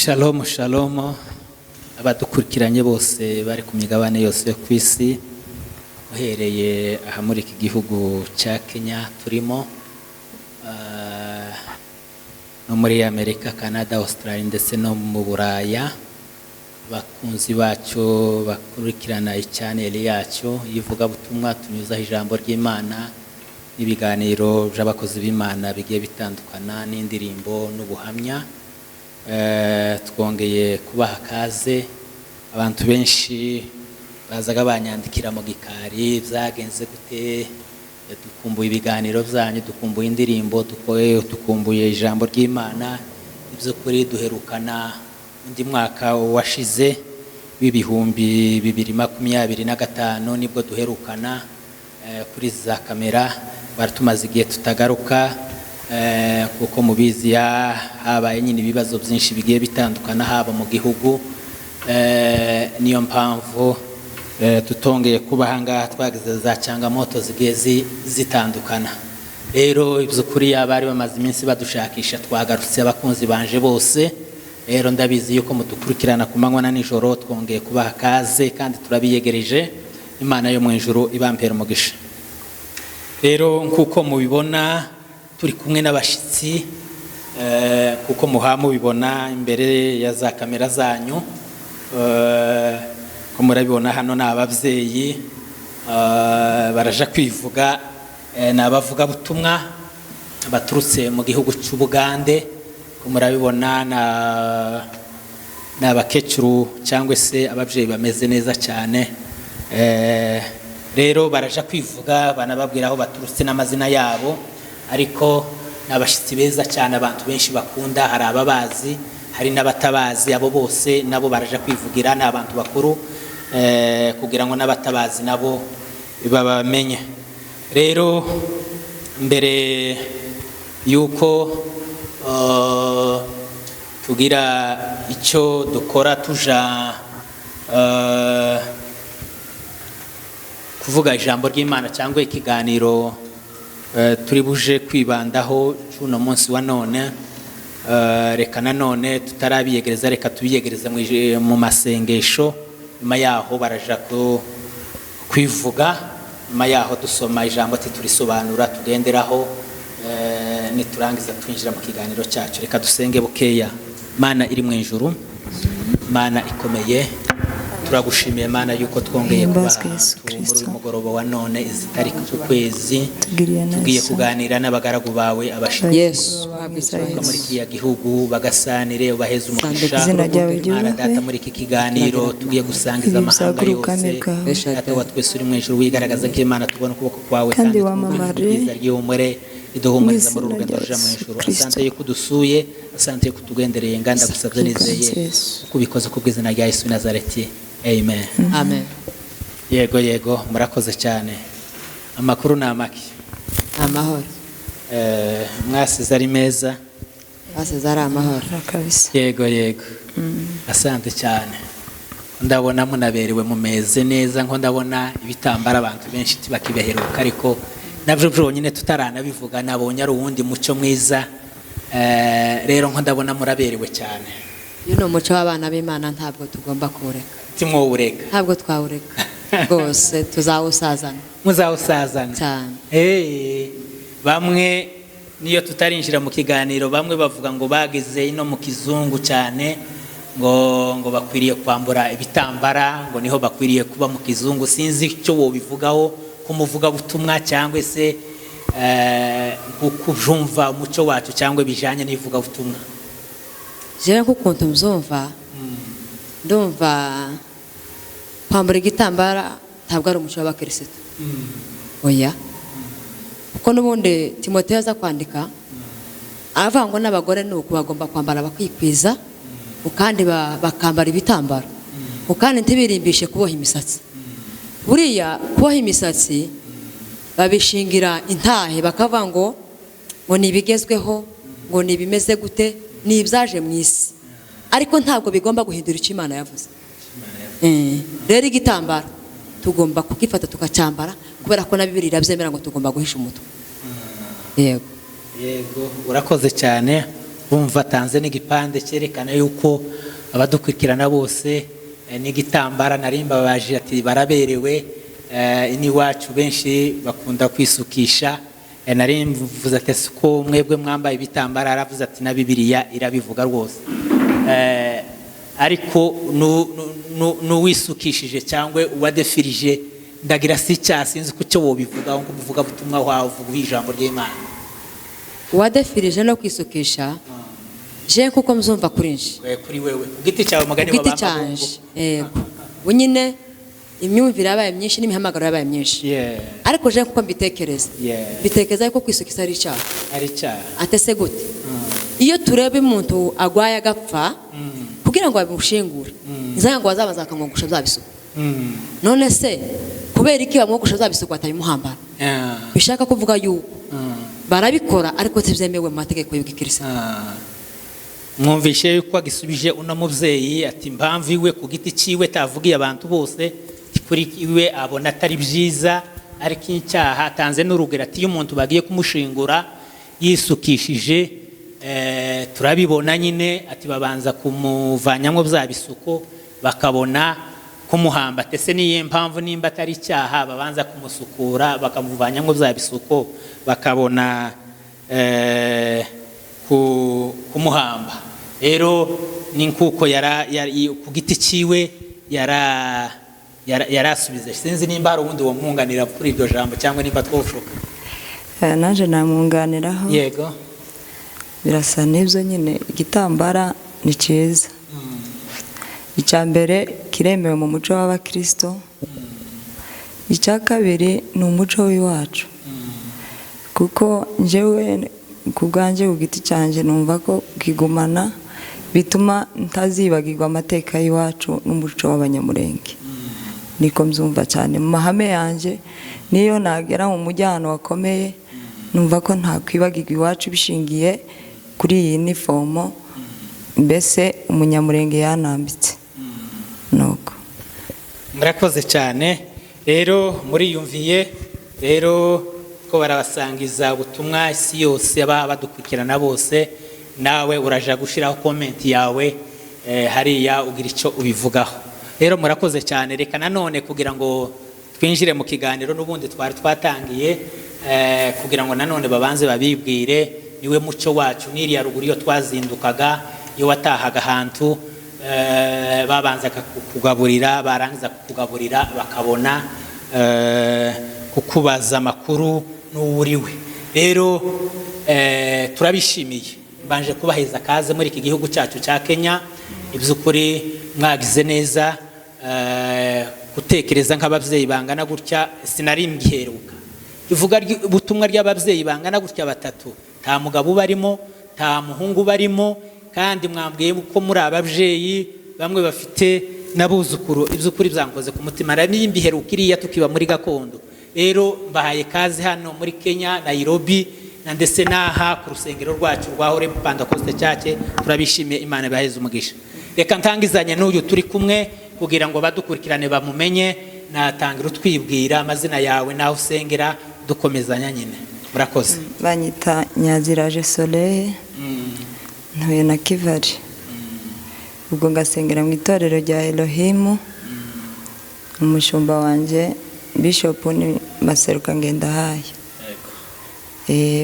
Shalom shalom, abadukurikiranye bose bari ku migabane yose yo ku isi, uhereye aha muri iki gihugu cya Kenya turimo, no muri Amerika, Canada, Australia ndetse no mu Buraya. Abakunzi bacu bakurikirana ichannel yacu y'ivugabutumwa, tunyuzaho ijambo ry'Imana n'ibiganiro by'abakozi b'Imana bigiye bitandukana, n'indirimbo n'ubuhamya. Twongeye kubaha kaze. Abantu benshi bazaga banyandikira mu gikari: "Byagenze gute? Dukumbuye ibiganiro byanyu, dukumbuye indirimbo, dukumbuye ijambo ry'Imana." Iby'ukuri duherukana undi mwaka washize w'2025, nibwo duherukana kuri za kamera. Bari tumaze igihe tutagaruka, kuko mubizi habaye nyine ibibazo byinshi bigiye bitandukana haba mu gihugu. Niyo mpamvu tutongeye kuba ahangaha, twagize za changamoto zigiye zitandukana. Rero iby'ukuri abari bamaze iminsi badushakisha, twagarutse. Abakunzi banje bose rero, ndabizi yuko mudukurikirana ku manywa na nijoro, twongeye kubaha kaze kandi turabiyegereje. Imana yo mu ijuru ibampera umugisha. Rero nk'uko mubibona, turi kumwe n'abashyitsi, kuko muha mubibona imbere ya za kamera zanyu. Ko murabibona hano ni ababyeyi, baraja kwivuga. Ni abavugabutumwa baturutse mu gihugu cy'Ubugande. Ko murabibona ni abakecuru cyangwa se ababyeyi bameze neza cyane. Rero baraja kwivuga, banababwira aho baturutse n'amazina yabo, ariko ni abashyitsi beza cyane abantu benshi bakunda. Hari ababazi, hari n'abatabazi. Abo bose nabo baraja kwivugira, ni abantu bakuru, kugira ngo n'abatabazi nabo babamenye. Rero mbere yuko tugira icyo dukora, tuja kuvuga ijambo ry'Imana cyangwa ikiganiro turi buje kwibandaho cy'uno munsi wa none, reka nanone tutarabiyegereza, reka tubiyegereze mu masengesho. Nyuma yaho baraja kwivuga, nyuma yaho dusoma ijambo titurisobanura, tugenderaho, niturangiza twinjira mu kiganiro cyacu. Reka dusenge bukeya. Mana iri mu ijuru, Mana ikomeye, turagushimiye Mana yuko twongeye kuba Himbazwe Yesu ahantu muri uyu Kristo. mugoroba wa none, izi tariki z'ukwezi, Tugiriye neza. tugiye kuganira n'abagaragu bawe, abashyitsi Yesu uhabwe muri icyubahiro. kiriya gihugu, bagasanire, ubaheze umugisha. Izina ryawe Mana ryubahwe. Data, muri iki kiganiro tugiye gusangiza Ibi amahanga bizagure ubwami yose, bwawe. Data wa twese uri mu ijuru, wigaragaza nk'Imana, tubona ukuboko kwawe Kandi twumve wamamare. ijwi ryiza ry'ihumure riduhumuriza muri uru Mu rugendo izina ruja mu rya ijuru. Yesu Kristo. Asante yuko udusuye, asante yuko utugendereye. Nganda gusabye nizeye Yesu. uko ubikoze ku bw'izina rya Yesu w'i Nazareti, amen. Amen. Yego, murakoze cyane. Amakuru ni amaki? Amahoro. Mwasize ari meza? Basize ari amahoro. Kabisa. Yego, asante cyane. Ndabona munaberewe, mumeze neza. Nko ndabona ibitambaro abantu benshi bakibeheruka, ariko nabyo byonyine tutaranabivuga, nabonye ari uwundi muco mwiza. Rero nko ndabona muraberewe cyane. Uyu ni umuco w'abana b'Imana, ntabwo tugomba kuwureka. Timwowureka? Ntabwo twawureka rwose, tuzawusazana. Muzawusazana. Cyane. Bamwe niyo tutarinjira mu kiganiro, bamwe bavuga ngo bageze ino mu kizungu cyane, ngo bakwiriye kwambura ibitambara, ngo niho bakwiriye kuba mu kizungu. Sinzi icyo wobivugaho kumuvugabutumwa cyangwa se kubyumva umuco wacu cyangwa bijyanye n'ivugabutumwa. Jewe nk'ukuntu mbyumva, ndumva kwambura igitambara ntabwo ari umuco w'abakirisitu, oya, kuko n'ubundi Timoteyo aza kwandika aravuga ngo n'abagore ni uku bagomba kwambara bakikwiza, kandi bakambara ibitambaro, kandi ntibirimbishe kuboha imisatsi. Buriya kuboha imisatsi babishingira intahe, bakavuga ngo ni ibigezweho, ngo ni ibimeze gute, ni ibyaje mu isi, ariko ntabwo bigomba guhindura icyo Imana yavuze. Rero igitambaro tugomba kugifata tukacyambara, kubera ko na Bibiliya irabyemera ngo tugomba guhisha umutwe. Yego. Yego, urakoze cyane. Bumva atanze n'igipande cyerekana yuko abadukurikirana bose n'igitambara nari mbabaje ati baraberewe. N'iwacu benshi bakunda kwisukisha. Nari mvuze ati siko mwebwe mwambaye ibitambara, aravuze ati na Bibiliya irabivuga rwose. Ariko n'uwisukishije cyangwa uwadefirije ndagira si icyaha, sinzi ko icyo wobivugaho ngo umuvugabutumwa wawe uvuga ijambo ry'Imana. Uwadefirije no kwisukisha, je kuko mzumva kuri nje. Kuri wewe ku giti cyawe, mugani ku giti wa ba Magungu. Cyanje, yego, ubu nyine imyumvire yabaye myinshi n'imihamagaro yabaye myinshi, ariko je kuko mbitekereza, mbitekereza yuko kwisukisha ari icyaha. Ari icyaha. Atese gute? Iyo tureba umuntu agwaye agapfa, kugira ngo bamushingure nizanga ngo bazabanza bakamwogosha bya bisuko. None se kubera iki bamwogosha bya bisuko batabimuhambara? Bishaka kuvuga yuko barabikora ariko ntibyemewe mu mategeko y'ubukristo. Mwumvishe yuko agisubije uno mubyeyi ati impamvu iwe ku giti cyiwe tavugiye abantu bose, kuri iwe abona atari byiza, ariko icyaha atanze n'urugero ati iyo umuntu bagiye kumushingura yisukishije, turabibona nyine, ati babanza kumuvanyamo bya bisuko bakabona kumuhamba. Ese niyo mpamvu nimba atari icyaha babanza kumusukura bakamuvanyamo bya bisuko bakabona kumuhamba? Rero ni nkuko ku giti cyiwe yarasubize. Sinzi nimba hari ubundi wamwunganira kuri iryo jambo cyangwa nimba twoshoka. Naje namwunganiraho. Yego. Birasa n'ibyo nyine, igitambara ni cyiza. Icya mbere kiremewe mu muco w'abakirisito, icya kabiri ni umuco w'iwacu, kuko njyewe ku bwanjye, ku giti cyanjye, numva ko kigumana bituma ntazibagirwa amateka y'iwacu n'umuco w'Abanyamurenge. Niko mbyumva cyane mu mahame yanjye. Niyo nagera mu mujyano wakomeye, numva ko ntakwibagirwa iwacu bishingiye kuri iyi nifomo mbese Umunyamurenge yanambitse nuko. Murakoze cyane. Rero muriyumviye rero ko barabasangiza ubutumwa isi yose, baba badukurikirana bose. Nawe uraja gushyiraho comment yawe hariya ugira icyo ubivugaho. Rero murakoze cyane. Reka nanone kugira ngo twinjire mu kiganiro n'ubundi twari twatangiye, kugira ngo nanone babanze babibwire. Niwe muco wacu n'iriya ruguru iyo twazindukaga, iyo watahaga ahantu babanzaga kukugaburira, barangiza kukugaburira bakabona kukubaza amakuru n'uwo uriwe. Rero turabishimiye, mbanje kubaheza kaze muri iki gihugu cyacu cya Kenya. Iby'ukuri mwagize neza gutekereza nk'ababyeyi bangana gutya. Sinari mbiheruka ivuga ubutumwa ry'ababyeyi bangana gutya batatu, nta mugabo ubarimo, nta muhungu ubarimo, kandi mwambwiye ko muri ababyeyi bamwe bafite n'abuzukuru. Iby'ukuri byankoze ku mutima, nari mbiheruka iriya tukiba muri gakondo. Rero mbahaye kaze hano muri Kenya, Nairobi, na ndetse n'aha ku rusengero rwacu rwa Horebu Pentecost Church. Turabishimiye, Imana ibaheze umugisha. Reka ntangizanye n'uyu turi kumwe kugira ngo badukurikirane bamumenye. Natangira utwibwira amazina yawe n'aho usengera, dukomezanya nyine. Murakoze. Banyita Nyaziraje Soleil, ntuye na Kivari, ubwo ngasengera mu itorero rya Elohimu. Umushumba wanjye Bishop ni Maseruka Ngendahaye.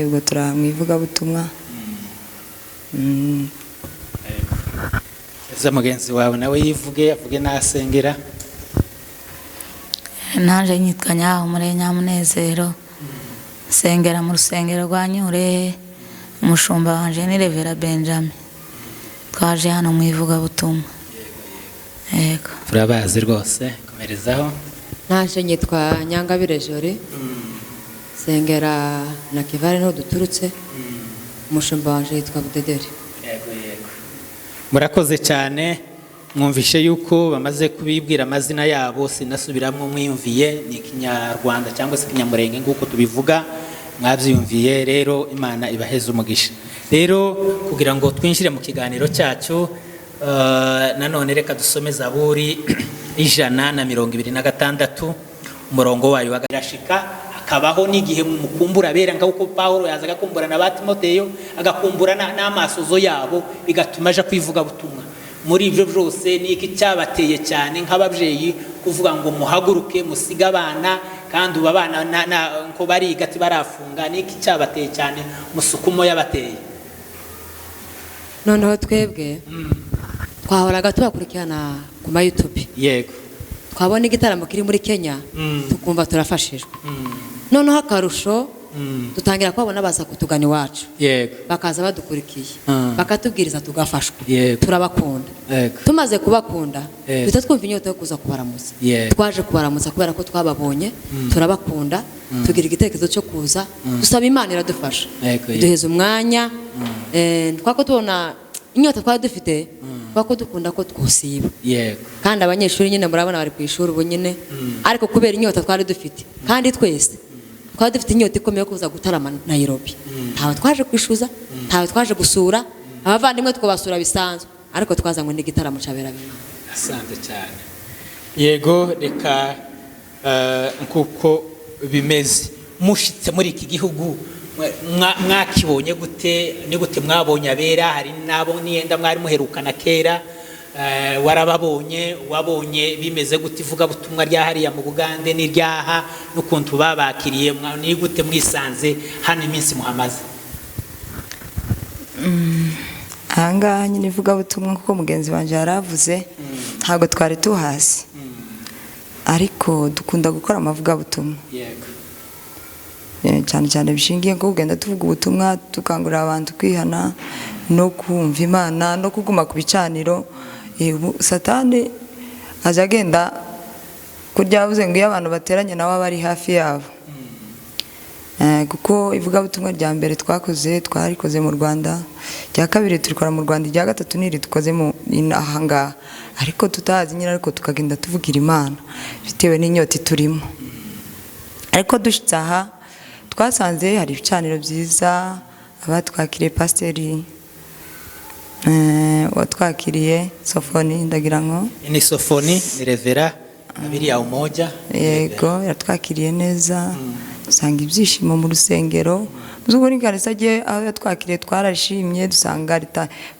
Ubwo turi aha mu ivugabutumwa. Eza mugenzi wawe nawe yivuge, avuge n'asengera. Naje nyitwa Nyahumure Nyamunezero, nsengera mu rusengero rwa Nyurehe. Umushumba wanje ni Revera Benjamin. Twaje hano mu ivugabutumwa, yego. Turabazi rwose, komerezaho. Naje nyitwa Nyangabire Jori, sengera na Kivare niho duturutse. Umushumba wanje yitwa Budederi. Yego yego, murakoze cyane. Mwumvishe yuko bamaze kubibwira amazina yabo, sinasubiramo, mwiyumviye ni Ikinyarwanda cyangwa se Ikinyamurenge nk'uko tubivuga, mwabyiyumviye. Rero Imana ibaheze umugisha. Rero kugira ngo twinjire mu kiganiro cyacu, nanone reka dusome Zaburi 126, umurongo wayo wa irashika. Hakabaho n'igihe mukumbura abera, nk'uko Pawulo yazaga akumbura na ba Timoteyo, agakumbura n'amasozo yabo, bigatuma aja kwivugabutumwa. Muri ibyo byose, ni iki cyabateye cyane nk'ababyeyi kuvuga ngo muhaguruke musige abana, kandi ubu abana ko bariga barafunga? Ni iki cyabateye cyane, musukumo yabateye? Noneho twebwe twahoraga tubakurikirana ku ma YouTube. Twabona igitaramo kiri muri Kenya, tukumva turafashijwe. Noneho akarusho, dutangira kubabona baza kutugana iwacu, bakaza badukurikiye, bakatubwiriza, tugafashwa. Turabakunda. Tumaze kubakunda, duhita twumva inyota yo kuza kubaramutsa. Twaje kubaramutsa kubera ko twababonye, turabakunda, tugira igitekerezo cyo kuza dusaba Imana, iradufasha, iduheza umwanya. Twako tubona inyota twari dufite, twako dukunda ko twosiba. Kandi abanyeshuri nyine murabona bari ku ishuri ubu nyine, ariko kubera inyota twari dufite, kandi twese twari dufite inyota ikomeye yo kuza gutarama Nairobi. Ntawe twaje kwishyuza, ntawe twaje gusura, abavandimwe twabasura bisanzwe, ariko twazanywe n'igitaramo cy'abera b'Imana. Asante cyane. Yego, reka nkuko bimeze, mushitse muri iki gihugu, mwakibonye gute? Ni gute mwabonye abera? Hari n'abo niyenda mwari muherukana kera, warababonye, wabonye bimeze gute, ivugabutumwa rya hariya mu Bugande n'iryaha n'ukuntu babakiriye? Ni gute mwisanze hano iminsi muhamaze? Ahangaha nyine ivugabutumwa, kuko mugenzi wanjye yaravuze, ntabwo twari tuhazi, ariko dukunda gukora amavugabutumwa. Cyane cyane bishingiye ko kugenda tuvuga ubutumwa, dukangurira abantu kwihana no kumva Imana no kuguma ku bicaniro. Ubu Satani aza agenda kurya, yavuze ngo iyo abantu bateranye nawe aba ari hafi yabo. Kuko ivugabutumwa rya mbere twakoze twarikoze mu Rwanda, irya kabiri turikora mu Rwanda, irya gatatu niri dukoze mu ahangaha, ariko tutazi nyine, ariko tukagenda tuvugira Imana bitewe n'inyota turimo. Ariko dushyitse aha twasanze hari ibicaniro byiza. Abatwakiriye, pasiteri watwakiriye Sofoni, ndagira ngo Ni Sofoni, ni Revera abiri ya Umoja. Yego, yatwakiriye neza, dusanga ibyishimo mu rusengero. Mu kanisa rye aho yatwakiriye twarashimye, dusanga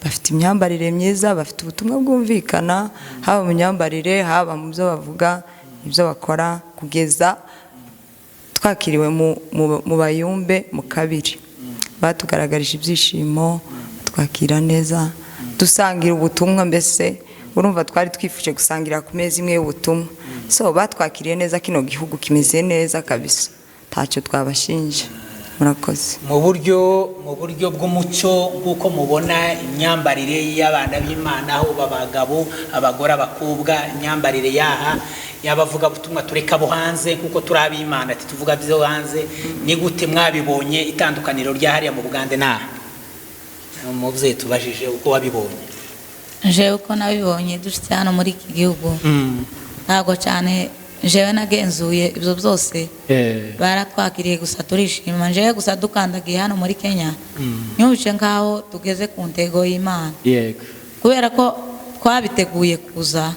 bafite imyambarire myiza, bafite ubutumwa bwumvikana, haba mu myambarire, haba mu byo bavuga, ibyo bakora, kugeza twakiriwe mu bayumbe mu kabiri. Batugaragarije ibyishimo, twakira neza, dusangira ubutumwa. Mbese urumva twari twifuje gusangira ku meza imwe y'ubutumwa. So batwakiriye neza, kino gihugu kimeze neza kabisa, ntacyo twabashinja. Murakoze. Mu buryo bw'umuco, nk'uko mubona imyambarire y'abana b'Imana, aho abagabo, abagore, abakobwa, imyambarire yaha y'abavugabutumwa, tureka abo hanze kuko turi ab'Imana, ati tuvuga byo hanze, ni gute mwabibonye itandukaniro rya hariya mu Bugande n'aha? Umubyeyi tubajije uko wabibonye. Jewe uko nabibonye dushyitse hano muri iki gihugu, ntabwo cyane jewe nagenzuye ibyo byose. Baratwakiriye gusa turishima. Jewe gusa dukandagiye hano muri Kenya, nyumvise nkaho tugeze ku ntego y'Imana, kubera ko twabiteguye kuza,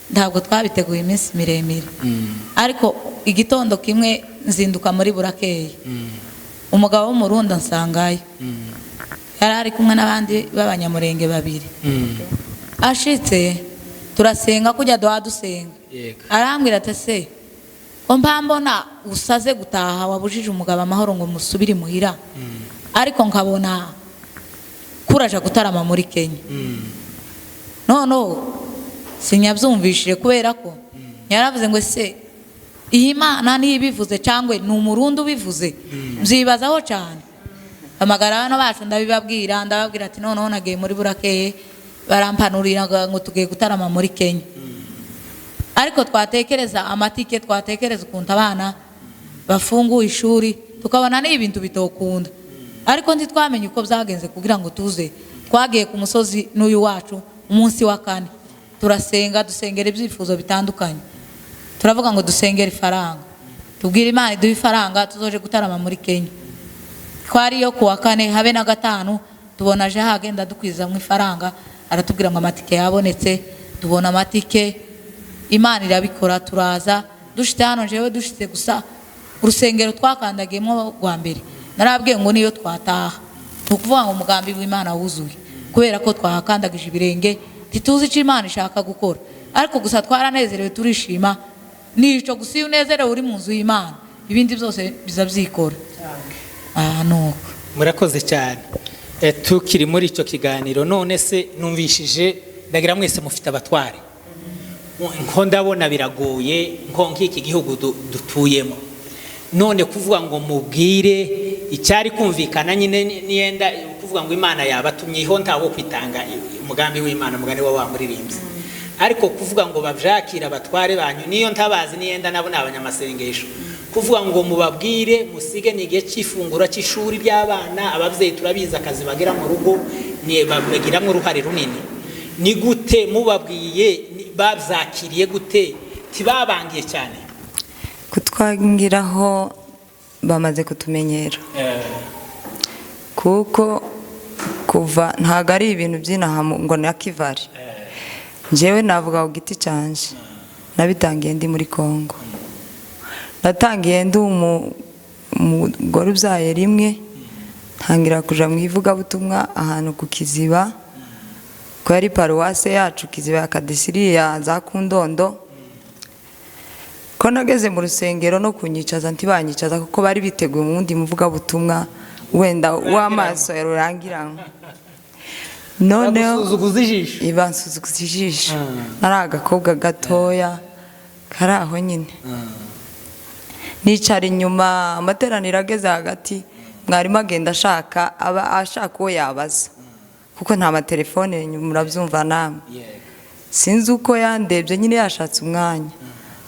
ntabwo twabiteguye iminsi miremire, ariko igitondo kimwe nzinduka muri burakeye, umugabo w'Umurundi ansangayo, yari ari kumwe n'abandi b'Abanyamurenge babiri. Ashitse turasenga kujya duha dusenga. Arambwira ati: "Se ko mbona usaze gutaha, wabujije umugabo amahoro ngo musubire imuhira, ariko nkabona kuraja gutarama muri Kenya?" Noneho sinyabyumvishije, kubera ko yaravuze ngo: "Ese iyi Mana niyo ibivuze cyangwa ni Umurundi ubivuze?" Mbyibazaho cyane, hamagara hano bacu, ndabibabwira, ndababwira ati: "Noneho nagiye muri burakeye, barampanurira ngo tugiye gutarama muri Kenya." Ariko twatekereza amatike, twatekereza ukuntu abana bafunguye ishuri, tukabona ni ibintu bitokunda, ariko ntitwamenye uko byagenze kugira ngo tuze. Twagiye ku musozi n'uyu wacu umunsi wa kane, turasenga, dusengera ibyifuzo bitandukanye, turavuga ngo dusengere ifaranga, tubwire Imana iduhe ifaranga tuzoje gutarama muri Kenya. Twariyo ku wa kane habe na gatanu, tubona aje hagenda dukwizamo ifaranga, aratubwira ngo amatike yabonetse. Tubona amatike, Imana irabikora, turaza. Dushitse hano, jewe dushitse gusa Urusengero twakandagiyemo rwa mbere, narabwiye ngo niyo twataha, ni ukuvuga ngo umugambi w'Imana wuzuye, kubera ko twahakandagije ibirenge, ntituzi icyo Imana ishaka gukora, ariko gusa twaranezerewe, turishima. Nico gusa, iyo unezerewe uri mu nzu y'Imana, ibindi byose biza byikora. Aha nuko. Murakoze cyane. Tukiri muri icyo kiganiro, none se numvishije ndagira mwese mufite abatware, nko ndabona biragoye nko nk'iki gihugu dutuyemo, none kuvuga ngo mubwire icyari kumvikana nyine niyenda kuvuga ngo Imana yabatumye iho, ntawo kwitanga umugambi w'Imana, umugani wa muririmbyi, ariko kuvuga ngo babyakire abatware banyu, niyo ntabazi niyenda nabo ni abanyamasengesho, kuvuga ngo mubabwire musige ni igihe cy'ifungura cy'ishuri ry'abana, ababyeyi turabizi akazi bagira mu rugo ni bagiramo uruhare runini, ni gute mubabwiye babyakiriye gute, tibabangiye cyane? Kutwangiraho bamaze kutumenyera, kuko kuva ntabwo ari ibintu by'inaha ngo na kivari. Njyewe navuga ku giti cyanjye, nabitangiye ndi muri Kongo, natangiye ndi umugore ubyaye rimwe, ntangira kuja mu ivugabutumwa ahantu ku Kiziba, ko yari paruwase yacu Kiziba ya Kadesiriya za Kundondo. Ko nageze mu rusengero no kunyicaza ntibanyicaza, kuko bari biteguye mu wundi muvugabutumwa wenda w'amaso ya rurangiranwa. Noneho bagusuzuguza ijisho. Bansuzuguza ijisho, nari agakobwa gatoya kari aho nyine, nicara inyuma. Amateraniro ageze hagati, mwarimu agenda ashaka, aba ashaka uwo yabaza, kuko nta matelefone, murabyumva namwe. Sinzi uko yandebye nyine, yashatse umwanya,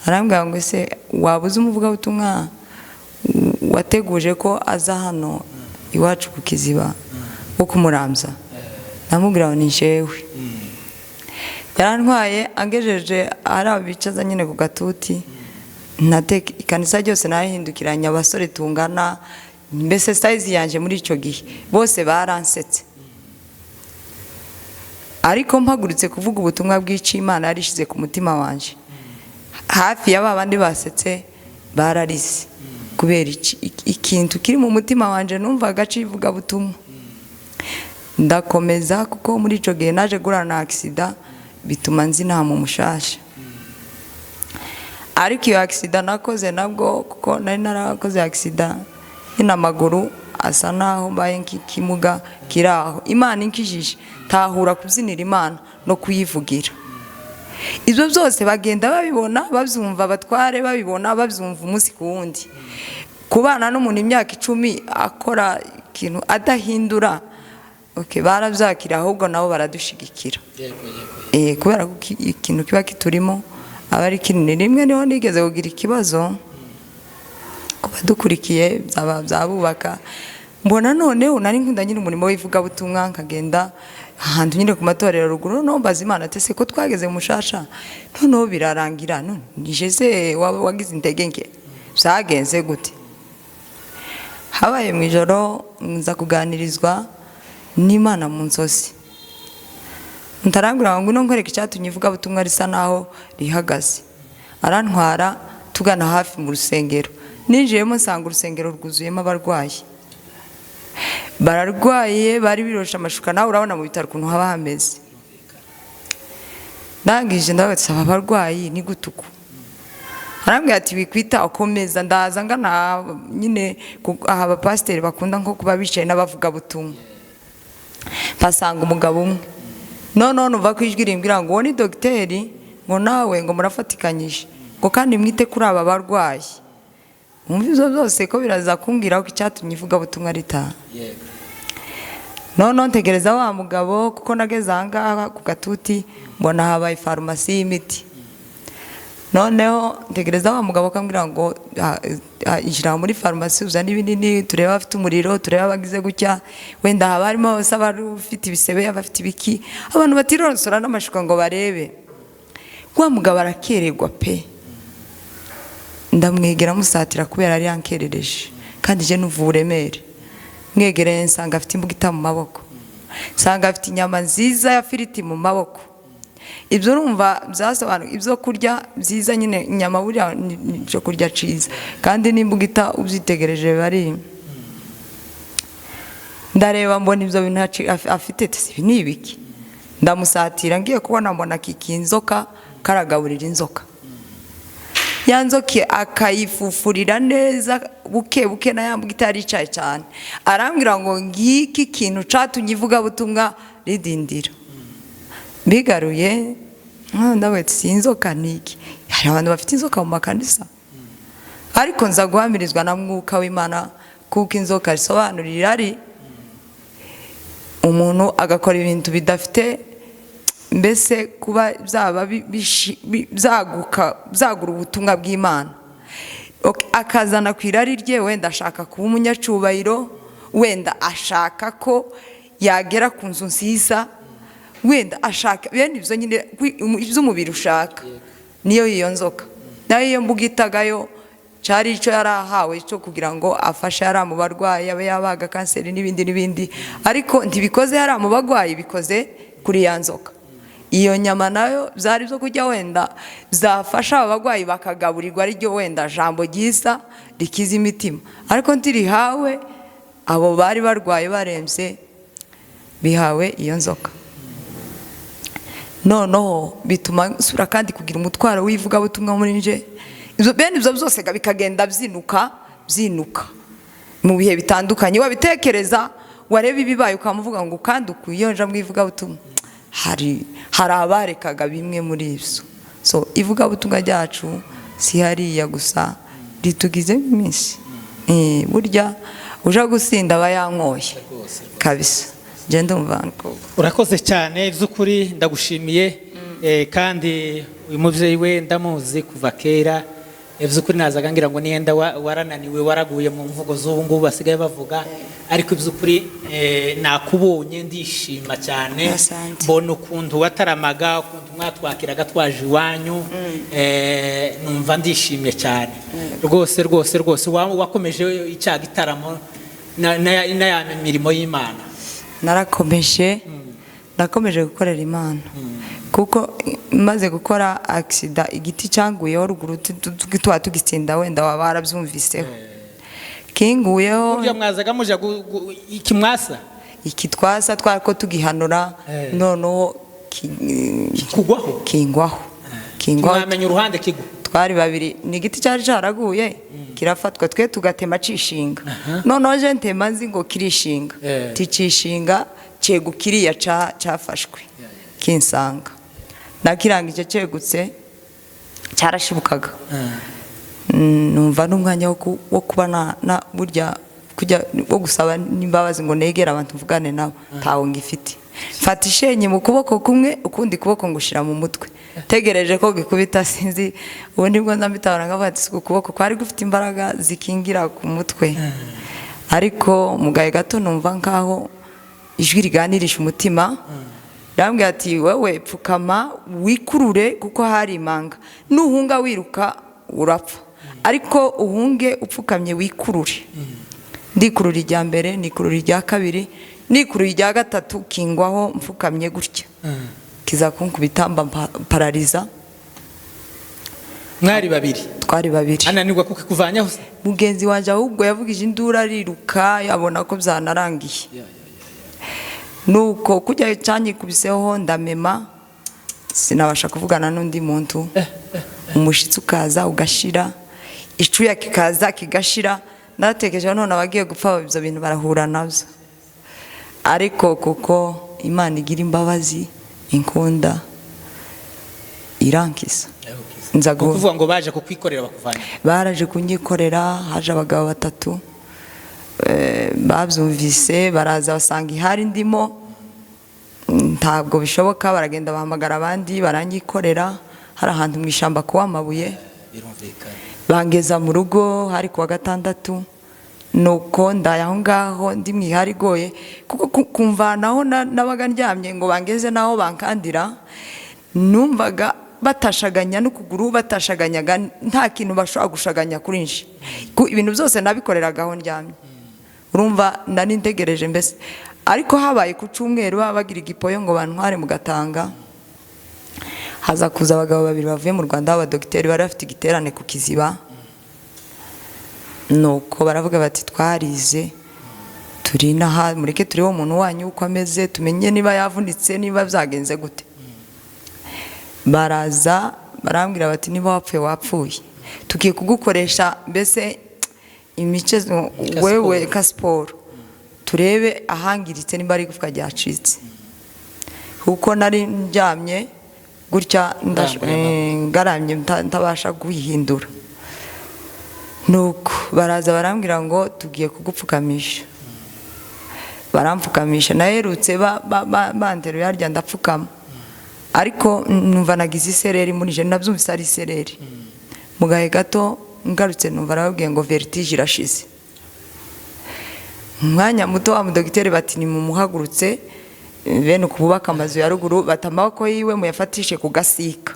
arambwira ngo ese waba uzi umuvugabutumwa wateguje ko aza hano iwacu ku Kiziba wo kumurambya? Ndamubwira ngo ni jewe. Yarantwaye angejeje ahari abicaza nyine ku gatuti, nateka ikanisa ryose narahindukiranye, abasore tungana, mbese size yanjye muri icyo gihe, bose baransetse. Ariko mpagurutse kuvuga ubutumwa bw'icyo Imana yari ishyize ku mutima wanjye, hafi ya ba bandi basetse bararize, kubera ikintu kiri mu mutima wanjye numvaga civugabutumwa. Ndakomeza, kuko muri icyo gihe naje guhura na accident, bituma nzi nta mu mushasha. Ariko iyo accident nakoze nabwo, kuko nari narakoze accident nyine, amaguru asa naho mbaye nk'ikimuga kiri aho, Imana inkijije tahura kubyinira Imana no kuyivugira. Ibyo byose bagenda babibona, babyumva, abatware babibona, babyumva umunsi ku wundi. Kubana n'umuntu imyaka 10 akora ikintu adahindura, okay, barabyakira, ahubwo nabo baradushigikira. Kubera ko ikintu kiba kiturimo aba ari kinini. Rimwe niho nigeze kugira ikibazo, ku badukurikiye byaba byabubaka, mbona noneho nari nkunda nyine umurimo w'ivugabutumwa, nkagenda ahantu nyine ku matorero ruguru. Noneho mbaza Imana ati ese ko twageze mu mushasha, noneho birarangira, none nije se waba wagize intege nke, byagenze gute? Habaye mu ijoro, nza kuganirizwa n'Imana mu nzozi, ntarangura ngo ngwino nkwereke icyatumye ivugabutumwa risa naho rihagaze. Arantwara tugana hafi mu rusengero, ninjiyemo nsanga urusengero rwuzuyemo abarwayi, bararwaye, bari biroshe amashuka, nawe urabona mu bitaro ukuntu haba hameze. Ndangije ndabaza ati aba barwayi ni gutuku? Arambwira ati wikwita, ukomeza. Ndaza ngana nyine aha abapasiteri bakunda nko kuba bicaye n'abavugabutumwa, mpasanga umugabo umwe. Noneho numva ko ijwi rimbwira ngo uwo ni dogiteri, ngo nawe ngo murafatikanyije, ngo kandi mwite kuri aba barwayi. Wumva ibyo byose ko biraza kumbwira ko icyatumye ivugabutumwa ritaha. Noneho ntegereza wa mugabo, kuko nageze aha ngaha ku gatuti mbona habaye farumasi y'imiti. Noneho ntegereza wa mugabo akambwira ngo injira muri farumasi uzane ibinini, turebe abafite umuriro, turebe abagize gutya, wenda haba harimo bose abafite ibisebe, abafite ibiki, abantu batironsora n'amashuka ngo barebe. Wa mugabo arakererwa pe, ndamwegera musatira kubera yari yankerereje kandi je numva uburemere. Mwegereye nsanga afite imbugita mu maboko, nsanga afite inyama nziza ya firiti mu maboko. Ibyo urumva byasobanuye ibyo kurya byiza nyine, inyama buriya ni ibyo kurya cyiza, kandi n'imbugita ubyitegereje bari. Ndareba mbona ibyo bintu afite, ati, ibi ni ibiki? Ndamusatira, ngiye kubona mbona akikiye inzoka, karagaburira inzoka. Ya nzoka akayifufurira neza buke buke, na ya mbwa itari cyane. Arambwira ngo ngiki kintu catumye ivugabutumwa ridindira. Mbigaruye ndavuga ati si inzoka ni iki? Hari abantu bafite inzoka mu makanisa, ariko nza guhamirizwa na Mwuka w'Imana, kuko inzoka risobanura irari, umuntu agakora ibintu bidafite mbese kuba byaba byaguka, byagura ubutumwa bw'Imana. Akazana ku irari rye, wenda ashaka kuba umunyacubahiro, wenda ashaka ko yagera ku nzu nziza, wenda ashaka bene ibyo nyine iby'umubiri ushaka. Niyo iyo nzoka nayo, iyo mbuga itagayo, cyari icyo yari ahawe cyo kugira ngo afashe yari mu barwayi, abe yabaga kanseri n'ibindi n'ibindi, ariko ntibikoze yari mu barwayi, bikoze kuri ya nzoka. Iyo nyama nayo byari byo kurya wenda byafasha aba barwayi bakagaburirwa, ariryo wenda jambo ryiza rikiza imitima, ariko ntirihawe abo bari barwaye barembye, bihawe iyo nzoka. Noneho bituma nsura kandi kugira umutwaro w'ivugabutumwa muri nje. Ibyo bene ibyo byose bikagenda byinuka byinuka mu bihe bitandukanye, wabitekereza, wareba ibibaye, ukamuvuga ngo kandi iyo nja mu ivugabutumwa hari abarekaga bimwe muri ibyo. So ivugabutumwa ryacu si hariya gusa ritugize iminsi. Burya uja gusinda aba yanyoye kabisa. Ngende umva. Urakoze cyane by'ukuri, ndagushimiye. Kandi uyu mubyeyi we ndamuzi kuva kera. By'ukuri nazaga ngira ngo niyenda warananiwe, waraguye mu mvugo z'ubu ngubu basigaye bavuga, ariko by'ukuri nakubonye ndishima cyane. Asante. Mbona ukuntu wataramaga, ukuntu mwatwakiraga twaje iwanyu, numva ndishimye cyane rwose rwose rwose. Wakomeje icya gitaramo na ya mirimo y'Imana. Narakomeje, nakomeje gukorera Imana, kuko maze gukora agisida, igiti cyanguyeho ruguru, tuba tugitsinda, wenda waba warabyumviseho, kinguyeho. Burya mwazaga muja ikimwasa? Ikitwasa twari ko tugihanura. Noneho kugwaho? Kingwaho, kingwaho. Mwamenya uruhande kigwa? Twari babiri, ni igiti cyari cyaraguye kirafatwa, twe tugatema cishinga. Noneho je ntema nzi ngo kirishinga, ticishinga, cegu kiriya cyafashwe kinsanga, nakirangije cegutse, cyarashibukaga. Numva n'umwanya wo kuba na burya kujya wo gusaba n'imbabazi ngo negere abantu mvugane nabo ntawo ngifite. Mfata ishenyi mu kuboko kumwe, ukundi kuboko ngushira mu mutwe, tegereje ko gikubita. Sinzi, ubundi bwo ndambitabara nkavuga ati uku kuboko kwari gufite imbaraga zikingira ku mutwe. Ariko mu gahe gato numva nkaho ijwi riganirisha umutima, rambwira ati wowe pfukama wikurure, kuko hari imanga, nuhunga wiruka urapfa, ariko uhunge upfukamye wikurure. Ndikurura irya mbere, nikurura irya kabiri, nikurura irya gatatu, kingwaho mfukamye gutya, kiza kunkubita mba parariza. Mwari babiri? Twari babiri. Ananirwa kukikuvanyaho se? Mugenzi wanjye ahubwo yavugije induru ariruka, abona ko byanarangiye. Nuko kujya cyanyikubiseho ndamema, sinabasha kuvugana n'undi muntu. Umushitsi ukaza ugashira, icuya kikaza kigashira. Naratekereje none abagiye gupfa ibyo bintu barahura nabyo, ariko kuko Imana igira imbabazi, inkunda, irankiza, nza Ni ukuvuga ngo baje kukwikorera bakuvanye? Baraje kunyikorera, haje abagabo batatu, babyumvise baraza basanga ihari ndimo, ntabwo bishoboka, baragenda bahamagara abandi baranyikorera, hari ahantu mu ishyamba kuwa amabuye. Birumvikana. Bangeza mu rugo, hari kuwa gatandatu. Nuko ndaye aho ngaho ndi mu ihari igoye, kuko kumvanaho nabaga ndyamye ngo bangeze naho bankandira, numvaga batashaganya n'ukuguru, batashaganyaga, nta kintu bashobora gushaganya kuri nje. Ibintu byose nabikoreraga aho ndyamye. Urumva nari ntegereje mbese. Ariko habaye ku cyumweru, baba bagira igipoyo ngo bantware mu Gatanga. Haza kuza abagabo babiri bavuye mu Rwanda b'abadogiteri, bari bafite igiterane ku Kiziba. Nuko baravuga bati twarize turi inaha, mureke turebe umuntu wanyu uko ameze, tumenye niba yavunitse, niba byagenze gute. Baraza barambwira bati niba wapfuye wapfuye, tugiye kugukoresha mbese imice wewe ka siporo, turebe ahangiritse niba ari igufwa ryacitse. Kuko nari ndyamye gutya, ngaramye, ntabasha guhindura. Nuko baraza barambwira ngo tugiye kugupfukamisha. Barampfukamisha, naherutse banteruye harya ndapfukama, ariko numva nagize isereri muri je, nabyumvise ari isereri. Mu gahe gato ngarutse numva arababwiye ngo vertige irashize. Umwanya muto wa mudogiteri bati nimumuhagurutse, bene ukubaka amazu ya ruguru, bati amaboko yiwe muyafatishe ku gasika,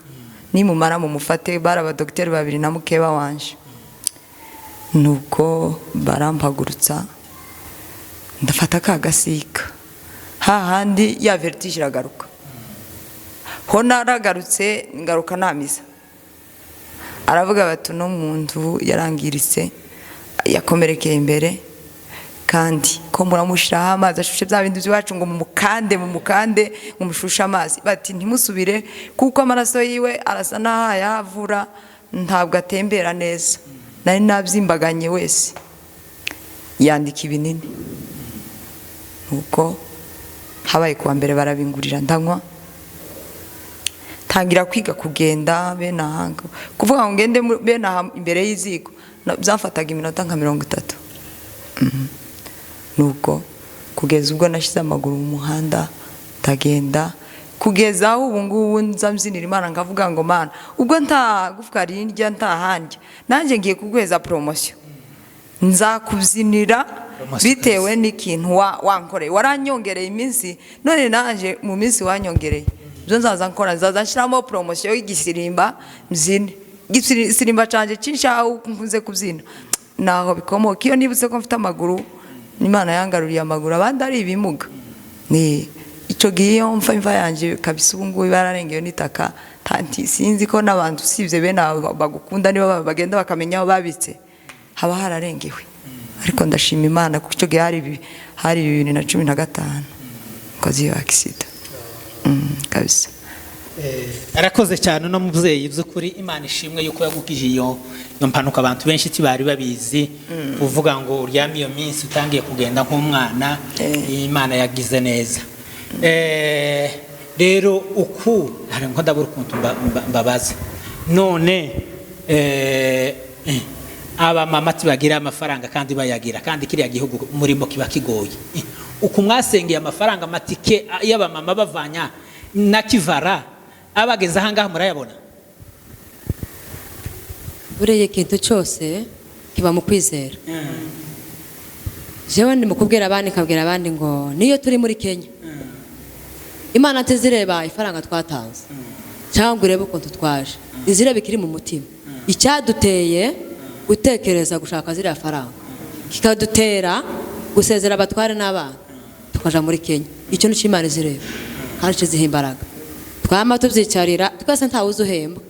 nimumara mumufate. Bari abadogiteri babiri na mukeba wanje. Nuko barampagurutsa, ndafata ka gasika, hahandi ya vertige iragaruka. Ho naragarutse, ngaruka namiza. Aravuga bati uno muntu yarangiritse, yakomerekeye imbere, kandi ko muramushyiraho amazi ashushe, bya bindi by'iwacu ngo mumukande mumukande, mumushushe amazi. Bati ntimusubire, kuko amaraso yiwe arasa n'aho yavura, ntabwo atembera neza. Nari nabyimbaganye wese. Yandika ibinini. Nuko habaye kuwa mbere barabingurira, ndanywa, tangira kwiga kugenda bene aha. Kuvuga ngo ngende bene aha imbere y'iziko byamfataga iminota nka 30. Nuko kugeza ubwo nashyize amaguru mu muhanda ndagenda, kugeza aho ubu ngubu nza mbyinira Imana, nkavuga ngo Mana, ubwo nta gufwa rindya nta handya, nanjye ngiye kuguheza poromosiyo, nzakubyinira bitewe n'ikintu wankoreye. Waranyongereye iminsi, none nanjye mu minsi wanyongereye ibyo nzaza nkora, nzaza nshyiramo poromosiyo y'igisirimba, mbyine igisirimba cyanjye cyinshi. Aho nkunze kubyina naho bikomoka. Iyo nibutse ko mfite amaguru, Imana yangaruriye amaguru, abandi ari ibimuga, ni icyo gihe iyo mfa imva yanjye kabisa ubu ngubu bararengewe n'itaka. Tanti sinzi ko n'abantu usibye bene abo bagukunda, niba bagenda bakamenya aho babitse haba hararengewe. Ariko ndashima Imana kuko icyo gihe hari 2015 nkoze iyo accident kabisa. Arakoze cyane uno mubyeyi. By'ukuri Imana ishimwe yuko yagukije iyo mpanuka. Abantu benshi ntibari babizi, kuvuga ngo uryame iyo minsi utangiye kugenda nk'umwana. Imana yagize neza. Rero uku hari ngo ndabura ukuntu mbabaza none, abamama tibagira amafaranga kandi bayagira, kandi kiriya gihugu murimo kiba kigoye. Uku mwasengeye amafaranga, amatike y'abamama bavanya na Kivara abageze ahangaha murayabona? Buriya ikintu cyose kiba mu kwizera. Jewe ndi mu kubwira abandi, nkabwira abandi ngo niyo turi muri Kenya, Imana ntizireba ifaranga twatanze cyangwa ngo irebe ukuntu twaje, izireba ikiri mu mutima, icyaduteye gutekereza gushaka ziriya faranga, kikadutera gusezera abatware n'abana tukaja muri Kenya. Icyo nicyo Imana izireba kandi kiziha imbaraga. Twama tubyicarira twese, ntawe uzi uhemba,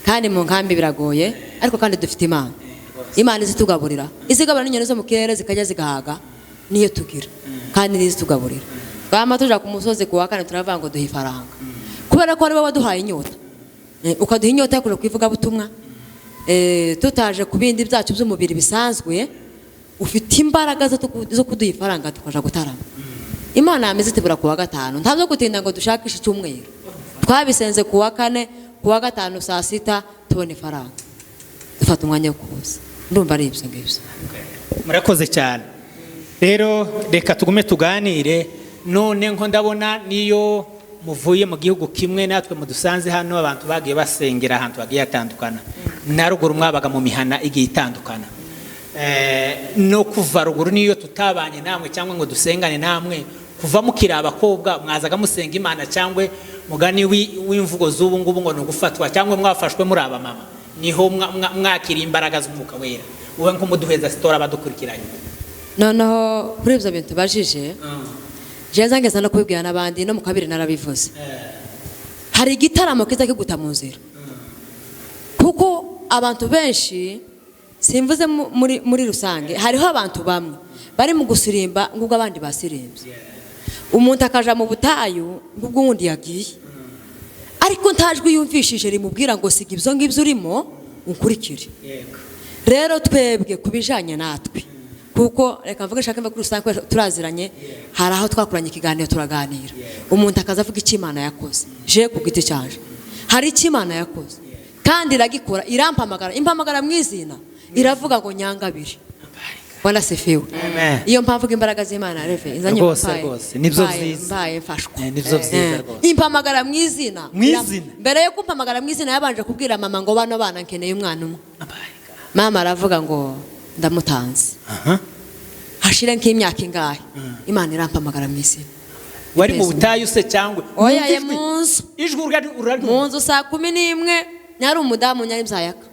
kandi mu nkambi biragoye, ariko kandi dufite Imana. Imana izitugaburira, izigabura n'inyoni zo mu kirere zikajya zigahaga, niyo tugira kandi niyo izitugaburira. Twama tuja ku musozi ku wa kane, turavuga ngo duhe ifaranga, kubera ko ari wowe waduhaye inyota, ukaduha inyota yo kuja ku ivugabutumwa, tutaje ku bindi byacu by'umubiri bisanzwe. Ufite imbaraga zo kuduha ifaranga tukaja gutarama. Imana yamize itibura ku wa gatanu, nta byo gutinda ngo dushakishe icyumweru. Twabisenze ku wa kane, ku wa gatanu saa sita tubona ifaranga, dufata umwanya wo kuza. Ndumva ari ibyo ngibyo. Murakoze cyane. Rero reka tugume tuganire. None nko ndabona niyo muvuye mu gihugu kimwe natwe mudusanze hano, abantu bagiye basengera ahantu hagiye hatandukana, na ruguru mwabaga mu mihana igiye itandukana. No kuva ruguru niyo tutabanye namwe cyangwa ngo dusengane namwe, kuva mukiri abakobwa mwazaga musenga Imana, cyangwa mugani w'imvugo z'ubu ngubu ngo ni ugufatwa, cyangwa mwafashwe muri abamama, niho mwakiriye imbaraga z'Umwuka Wera? Wowe nk'umuduheza sitora abadukurikiranye. Noneho kuri ibyo bintu tubajije, jewe ngeza no kubibwira n'abandi, no mu kabiri narabivuze. Hari Hari igitaramo kiza kiguta mu nzira, kuko abantu benshi, simvuze muri rusange, hariho abantu bamwe bari mu gusirimba ngubwo abandi basirimbye, umuntu akaja mu butayu ngubwo uwundi yagiye, ariko ntajwi yumvishije rimubwira ngo siga ibyo ngibyo urimo unkurikire. Rero twebwe ku bijanye natwe, kuko reka mvuge nshaka mve kuri rusange kubera turaziranye, hari aho twakoranye ikiganiro turaganira, umuntu akaza avuga icyo Imana yakoze. Je ku giti cyanje hari icyo Imana yakoze kandi iragikora, irampamagara, impamagara mu izina, iravuga ngo Nyangabire. Bwana asifiwe. Amen. Iyo mpamvu imbaraga z'Imana reve inzanye Rwose, rwose, nibyo byiza. Mbaye mfashwa. Nibyo byiza rwose. Impamagara mu izina. Mu izina. Mbere yo kumpamagara mu izina yabanje kubwira mama ngo bano bana nkeneye umwana umwe. Mama aravuga ngo ndamutanze. Hashire nk'imyaka ingahe, Imana irampamagara mu izina. Wari mu butayu se cyangwa? Oya, ye Mwumva ijwi? mu nzu. Ijwi uraryumva? Mu nzu saa 11, nyari umudamu, nyari mbyayaka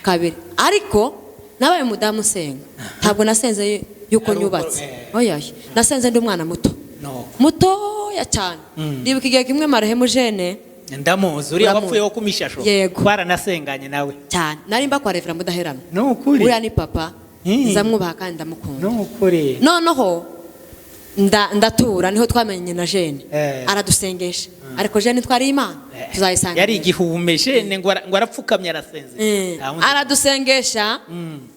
kabiri, ariko nabaye umudamu usenga. Ntabwo nasenze yuko Ari uko- nyubatse, oya, nasenze ndi umwana muto, No. mutoya cyane. Ndibuka igihe kimwe marehemu Jene, Ndamuzi uriya Uramuzi. wapfuye wo kumishasho. Yego. Twaranasenganye nawe. Cyane, nari mba kwa Revera Mudaheranwa. Ni ukuri. Uriya ni papa, nzamwubaha kandi ndamukunda. Ni ukuri. Noneho ndatura, niho twamenye na Jene, aradusengesha, ariko Jene twari Imana tuzayisanga. Yari igihume Jene, ngo ngo arapfukamye arasenze. Nta wundi- Aradusengesha,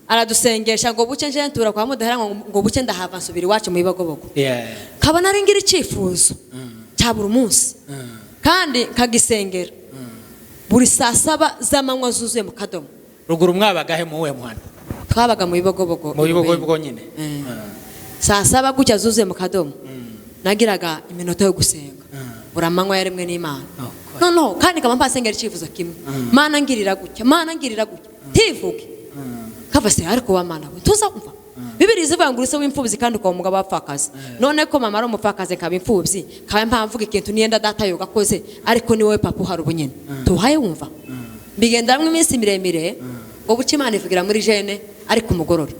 aradusengesha ngo buce, nje ntura kwa Mudaheranwa, ngo buce ndahava nsubira iwacu mu Bibogobogo. Nkaba nari ngira icyifuzo cya buri munsi kandi nkagisengera buri saa 7 z'amanywa zuzuye mu kadomo. Ruguru mwabagahe, mu wuhe muhanda? Twabaga mu Bibogobogo. Mu Bibogobogo nyine. Saa 7 gutya zuzuye mu kadomo nagiraga iminota yo gusenga buri amanywa yaremwe n'Imana. Oh, God. Noneho kandi nkaba mpasengera icyifuzo kimwe: Mana ngirira gutya, Mana ngirira gutya, ntivuge kava se. Ariko wa Mana we, tuza kumva Bibiri zivuga ngo uri w'imfubyi kandi ukaba umugabo w'abapfakazi. None ko mama ari umupfakazi nkaba imfubyi, nkaba mpamvuga ikintu niyenda data yoga akoze, ariko ni wowe papa uhari ubu nyine tuhaye wumva. Mbigenderamo iminsi miremire ngo buce, Imana ivugira muri Jene ariko umugorora,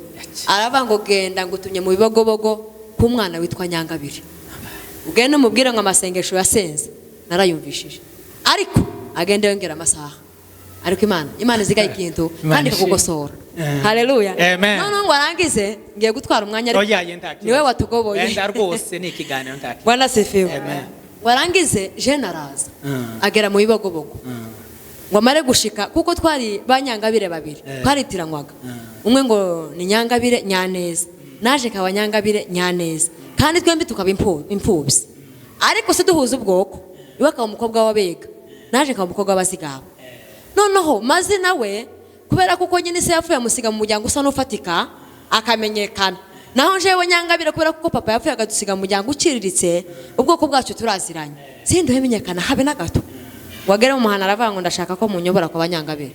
aravuga ngo genda, ngo utumye mu Bibogobogo k'umwana witwa Nyangabire, ugende umubwire ngo amasengesho yasenze narayumvishije, ariko agende yongera amasaha. Ariko Imana izigaye ikintu Imana kandi ishimwe. ikagukosora. Haleluya. Amen. Noneho ngo arangize, ngiye gutwara umwanya, ariko Oya, ye nta kibazo. niwe watugoboye. Wenda rwose ni ikiganiro, nta kibazo. Bwana asifiwe. Amen. Warangize Jene araza, agera mu Bibogobogo, ngo amare gushika, kuko twari ba Nyangabire babiri, twaritiranwaga, umwe ngo ni Nyangabire Nyaneza, naje kaba Nyangabire Nyaneza, kandi twembi tukaba imfubyi, ariko se duhuza ubwoko, iwe akaba umukobwa w'Abega, naje nkaba umukobwa w'Abazigaba. Noneho maze nawe kubera kuko nyine se yapfuye amusiga mu muryango usa n'ufatika akamenyekana, naho jewe Nyangabire kubera kuko papa yapfuye akadusiga mu muryango uciriritse, ubwoko bwacu turaziranye, sinduhe menyekana habe na gato. Wagera mu muhana aravuga ngo ndashaka ko munyobora kwa Banyangabire.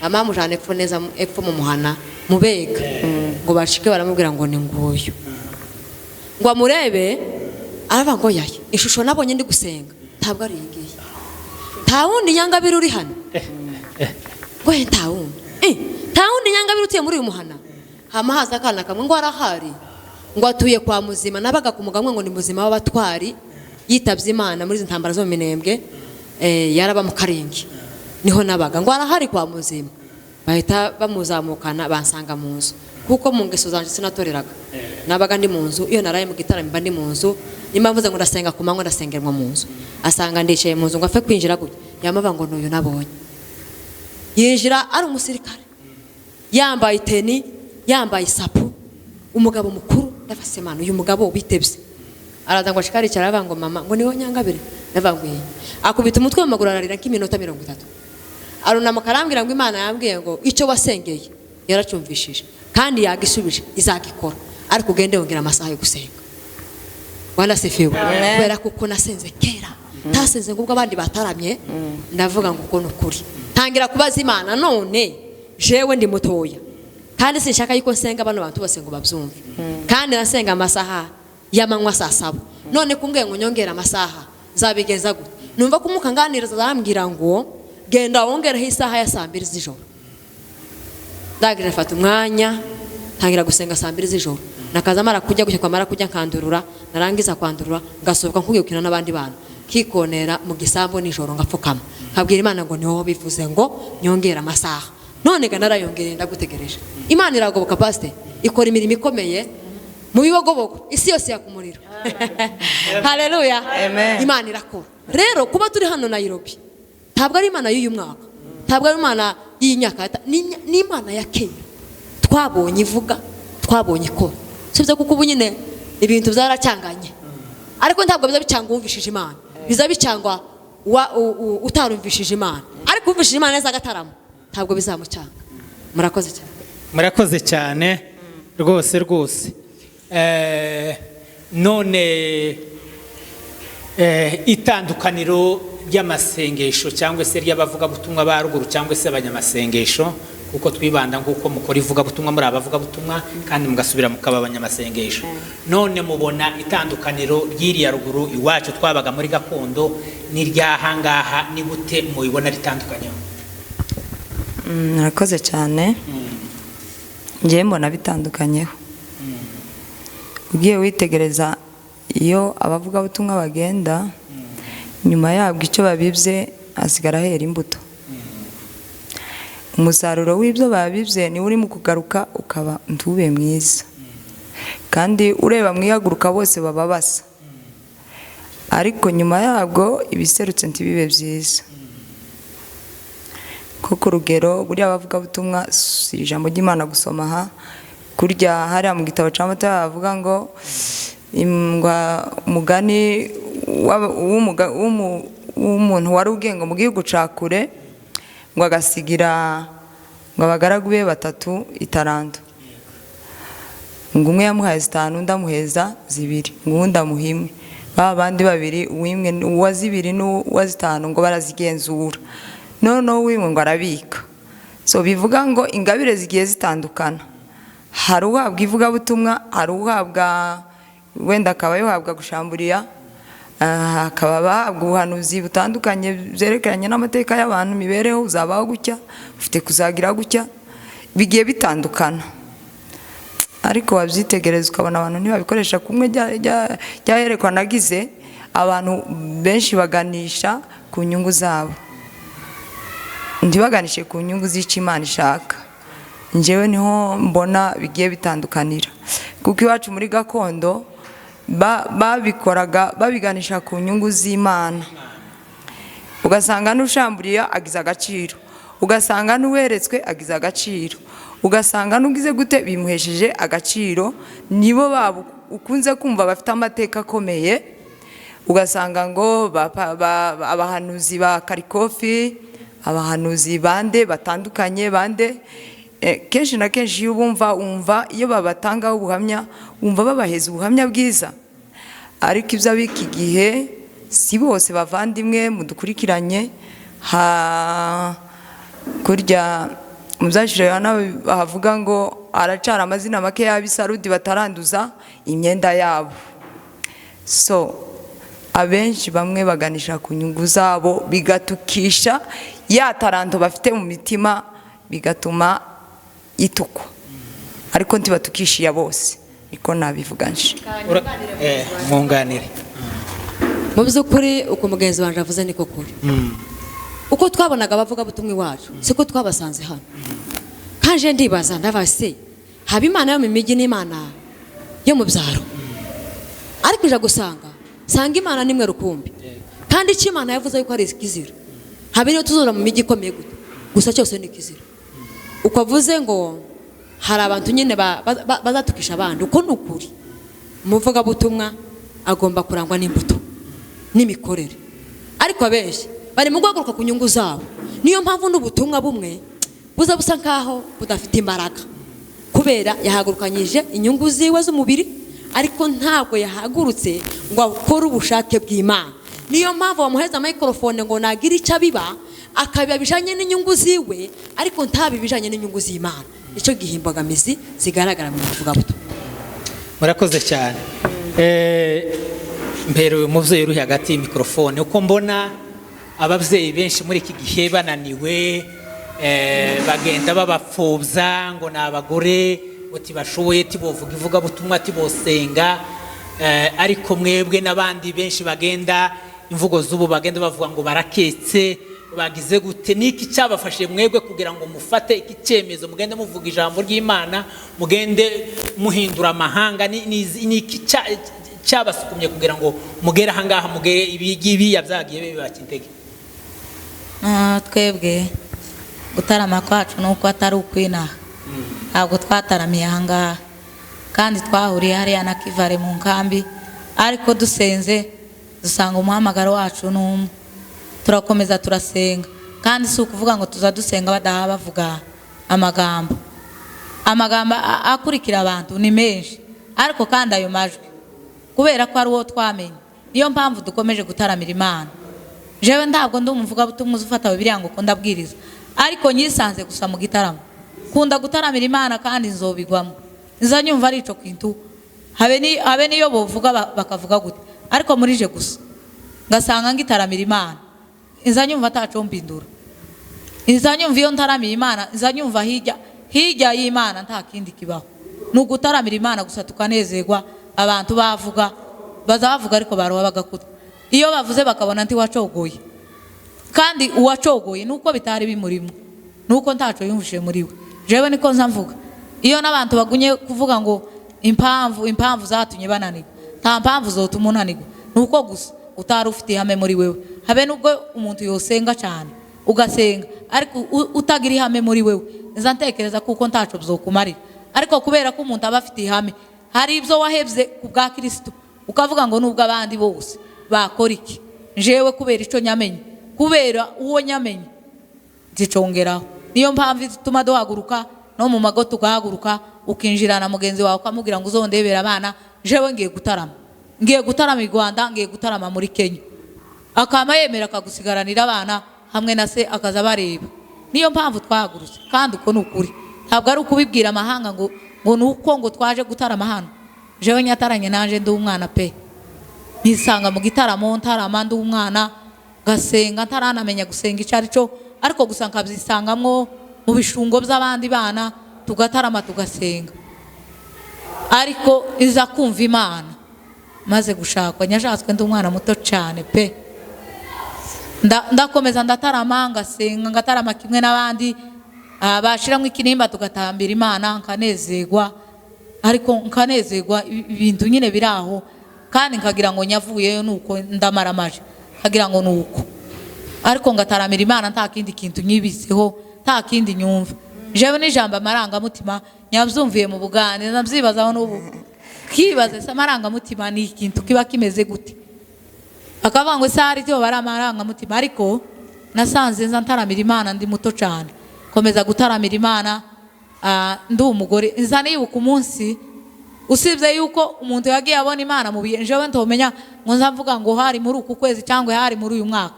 Mama mujana epfo neza epfo mu muhana mu Bega, ngo bashike baramubwira ngo ni nguyu, ngo amurebe aravuga ngo yaye, ishusho nabonye ndi gusenga ntabwo ari iyi ngiyi, nta wundi Nyangabire uri hano. Ngo he, nta wundi, nta wundi Nyangabire utuye muri uyu muhana. Hama haza akana kamwe ngo arahari, ngo atuye kwa Muzima. Nabaga ku mugabo umwe ngo ni Muzima w'Abatwari, yitabye Imana muri izi ntambara zo mu Minembwe, yaraba mu Karenge, niho nabaga. Ngo arahari kwa Muzima, bahita bamuzamukana bansanga mu nzu, kuko mu ngeso zanjye sinatoreraga, nabaga ndi mu nzu. Iyo naraye mu gitaramo mba ndi mu nzu, nimba mvuze ngo ndasenga ku manywa ndasengerwa mu nzu. Asanga ndicaye mu nzu, ngo apfe kwinjira gutya yamava ngo n'uyu nabonye. Yinjira ari umusirikare, yambaye iteni, yambaye isapu, umugabo mukuru. Ndafase Imana, uyu mugabo bitebye araza ngo ashikare aricara, aravuga ngo mama, ngo niwe Nyangabire? Ndavuga ngo iyi. Akubita umutwe mu maguru ararira nk'iminota 30, arunama akarambwira ngo Imana yambwiye ngo icyo wasengeye yaracyumvishije kandi yagisubije, izagikora, ariko ugende wongera amasaha yo gusenga. Bwana asifiwe. Kubera kuko nasenze kera, ntasenze ngo ubwo abandi bataramye, ndavuga ngo uko ni ukuri. Ntangira kubaza Imana, none jewe ndi mutoya kandi sinshaka yuko nsenga bano bantu bose ngo babyumve, kandi nasenga amasaha y'amanywa saa 7, none kumbwiye ngo nyongere amasaha nzabigenza gute? Numva ko umwuka nganiriza arambwira ngo genda wongereho isaha ya saa 2 z'ijoro. Ndagira nfata umwanya ntangira gusenga saa 2 z'ijoro, nakaza mara kujya gutya, kwamara kujya nkandurura, narangiza kwandurura ngasohoka nkugiye gukina n'abandi bana. Nkikonera mu gisambu nijoro, ngapfukama, nkabwira Imana ngo niho bivuze ngo nyongere amasaha. None ga narayongereye, ndagutegereje. Imana iragoboka, pasite, ikora imirimo ikomeye mu Bibogobogo, isi yose yaka umuriro. Haleluya! Amen. Imana irakora. Rero kuba turi hano Nairobi ntabwo ari Imana y'uyu mwaka, ntabwo ari Imana y'iyi myaka, ni Imana ya kera twabonye ivuga, twabonye ikora. Sibyo, kuko ubu nyine ibintu byaracyanganye, ariko ntabwo biza bicanga uwumvishije Imana, biza bicangwa utarumvishije Imana. Ariko uwumvishije Imana neza agataramo, ntabwo bizamucanga. Murakoze cyane. Murakoze cyane rwose rwose. None itandukaniro ry'amasengesho cyangwa se ry'abavugabutumwa ba ruguru cyangwa se abanyamasengesho, kuko twibanda nk'uko mukora ivugabutumwa, muri abavugabutumwa kandi mugasubira mukaba abanyamasengesho, none mubona itandukaniro ry'iriya ruguru iwacu twabaga muri gakondo n'iryahangaha ni gute mubibona ritandukanyeho? Murakoze cyane. Ngewe mbona bitandukanyeho. Ugiye witegereza, iyo abavugabutumwa bagenda, nyuma yabwo icyo babibye hasigara hera imbuto. Umusaruro w'ibyo babibye niwo urimo kugaruka, ukaba ntube mwiza. Kandi ureba mu ihaguruka bose baba basa, ariko nyuma yabwo ibiserutse ntibibe byiza. Nko ku rugero, buriya abavugabutumwa si ijambo ry'Imana gusoma aha, kurya hariya mu gitabo cya Matayo bavuga ngo umugani w'umuntu wari ugiye ngo mu gihugu cya kure, ngo agasigira ngo abagaragu be batatu itaranto, ngo umwe yamuhaye zitanu, undi amuheza zibiri, ngo uwundi amuha imwe. Ba bandi babiri, uw'imwe, uwa zibiri n'uwa zitanu, ngo barazigenzura, noneho uw'imwe ngo arabika. So bivuga ngo ingabire zigiye zitandukana. Hari uhabwa ivugabutumwa, hari uhabwa wenda akaba yohabwa gushamburiya, hakaba bahabwa ubuhanuzi butandukanye byerekeranye n'amateka y'abantu, imibereho, uzabaho gutya, ufite kuzagira gutya. Bigiye bitandukana, ariko wabyitegereza ukabona abantu ntibabikoresha kumwe. Ryayerekwa nagize, abantu benshi baganisha ku nyungu zabo, ntibaganishe ku nyungu z'icyo Imana ishaka. Njyewe niho mbona bigiye bitandukanira, kuko iwacu muri gakondo babikoraga babiganisha ku nyungu z'Imana, ugasanga n'ushamburiye agize agaciro, ugasanga n'uweretswe agize agaciro, ugasanga n'ugize gute bimuhesheje agaciro. Nibo babo ukunze kumva bafite amateka akomeye, ugasanga ngo abahanuzi ba Karikofi, abahanuzi bande batandukanye bande. Kenshi na kenshi iyo bumva, wumva iyo babatangaho ubuhamya, wumva babaheza ubuhamya bwiza. Ariko ibyo ab'iki gihe si bose, bavandimwe mudukurikiranye, ha kurya mu byashije Yohana bahavuga ngo aracara amazina make y'ab'Isarudi bataranduza imyenda yabo. So abenshi bamwe baganisha ku nyungu zabo, bigatukisha ya taranto bafite mu mitima, bigatuma itukwa, ariko ntibatukisha iya bose. Niko nabivuga nje. Mwunganire. Mu by'ukuri, uko mugenzi wanjye avuze niko kuri. Uko twabonaga abavugabutumwa iwacu siko twabasanze hano. Kanje ndibaza, ndabase haba Imana yo mu mijyi n'Imana yo mu byaro, ariko ija gusanga sanga Imana nimwe rukumbi. Kandi icyo Imana yavuze yuko ari ikizira, haba niyo tuzora mu mijyi ikomeye gute, gusa cyose ni ikizira. Uko avuze ngo hari abantu nyine bazatukisha abandi, uko ni ukuri. Umuvugabutumwa agomba kurangwa n'imbuto n'imikorere, ariko abenshi bari mu guhaguruka ku nyungu zabo. Niyo mpamvu n'ubutumwa bumwe buza busa nkaho budafite imbaraga, kubera yahagurukanyije inyungu ziwe z'umubiri, ariko ntabwo yahagurutse ngo akore ubushake bw'Imana. Niyo mpamvu bamuheza microphone ngo nagire icyo abiba, akabiba bijanye n'inyungu ziwe, ariko ntabi bijanye n'inyungu z'Imana. Icyo gihe imbogamizi zigaragara mu ivugabutumwa. Murakoze cyane. Mbere umuvyeyi uri hagati y'imikrofone, uko mbona abavyeyi benshi muri iki gihe bananiwe, bagenda babapfobya ngo ni abagore, ngo tibashoboye, tibovuga ivugabutumwa, tibosenga, ariko mwebwe n'abandi benshi bagenda Imvugo z'ubu bagenda bavuga ngo baraketse, bagize gute? Niki cyabafashije mwebwe kugira ngo mufate iki cyemezo, mugende muvuga ijambo ry'Imana, mugende muhindura amahanga? Niki cyabasukumye kugira ngo mugere ahangaha, mugere ibiya byagiye bibaka intege? Twebwe gutarama kwacu ni uko atari ukwinaha, ntabwo twataramiye ahangaha, kandi twahuriye hariya na Kivare mu nkambi, ariko dusenze dusanga umuhamagaro wacu ni umwe, turakomeza turasenga. Kandi si ukuvuga ngo tuza dusenga badaha bavuga amagambo, amagambo akurikira abantu ni menshi, ariko kandi ayo majwi kubera ko ari uwo twamenye, niyo mpamvu dukomeje gutaramira Imana. Jewe ntabwo ndi umuvugabutumwa ufata Bibiliya ngo ndabwiriza, ariko nyisanze gusa mu gitaramo, kunda gutaramira Imana kandi nzobigwamo, nza nyumva ari ico kintu, habe niyo bovuga bakavuga gute, ariko muri je gusa ngasanga ngitaramira Imana, nza nyumva ataco mbindura, nza nyumva iyo ntaramiye Imana, nza nyumva hirya hirya y'Imana nta kindi kibaho, ni ugutaramira Imana gusa tukanezerwa. Abantu bavuga bazavuga ariko baroha bagakutwa, iyo bavuze bakabona nti wacogoye, kandi uwacogoye nuko bitari bimurimo, nuko ntaco yumvise muri we. Jewe niko nza mvuga, iyo n'abantu bagunye kuvuga ngo impamvu zatumye bananirwa, nta mpamvu zotuma unanirwa, nuko gusa utari ufite ihame muri wewe. Habe nubwo umuntu yosenga cyane ugasenga ariko utagira ihame muri wewe, nza ntekereza kuko ntaco bzokumarira. Ariko kubera ko umuntu aba afite ihame, hari ibyo wahebye ku bwa Kristo ukavuga ngo nubwo abandi bose bakora iki, jewe kubera ico nyamenye, kubera uwo nyamenye zicongeraho. Niyo mpamvu ituma duhaguruka no mu mago tugahaguruka, ukinjirana mugenzi wawe ukamubwira ngo uzondebera abana, jewe ngiye gutarama, ngiye gutarama i Rwanda, ngiye gutarama muri Kenya, akama yemera akagusigaranira abana hamwe na se akaza bareba. Niyo mpamvu twahagurutse, kandi uko ni ukuri, ntabwo ari ukubibwira amahanga ngo nuko ngo twaje gutarama hano. Jewe nyataranye nanje ndi umwana pe, nisanga mu gitaramo ntarama ndi umwana, gasenga ntaranamenya gusenga icyo ari cyo, ariko gusa nkabyisangamwo mu bishungo by'abandi bana, tugatarama tugasenga. Ariko iza kumva Imana maze gushakwa, nyashatswe ndi umwana muto cyane pe, ndakomeza ndatarama ngasenga, ngatarama kimwe n'abandi, bashiramo ikinimba tugatambira Imana, nkanezerwa, ariko nkanezerwa ibintu nyine biraho, kandi nkagira ngo nyavuyeyo nuko ndamaramaje, nkagira ngo nuko, ariko ngataramira Imana nta kindi kintu nyibiseho, nta kindi nyumva. Jewe n'ijambo amarangamutima nyabyumviye mu Bugande, ndabyibazaho n'ubu, kibaze se amarangamutima ni ikintu kiba kimeze gute? Akavuga ngo sari cyo bari amarangamutima, ariko nasanze nza ntaramira Imana ndi muto cyane, komeza gutaramira Imana ndi umugore. Nza nibuka umunsi, usibye yuko umuntu yagiye abona Imana mu bihe, jewe ntomenya ngo nza mvuga ngo hari muri uku kwezi cyangwa hari muri uyu mwaka.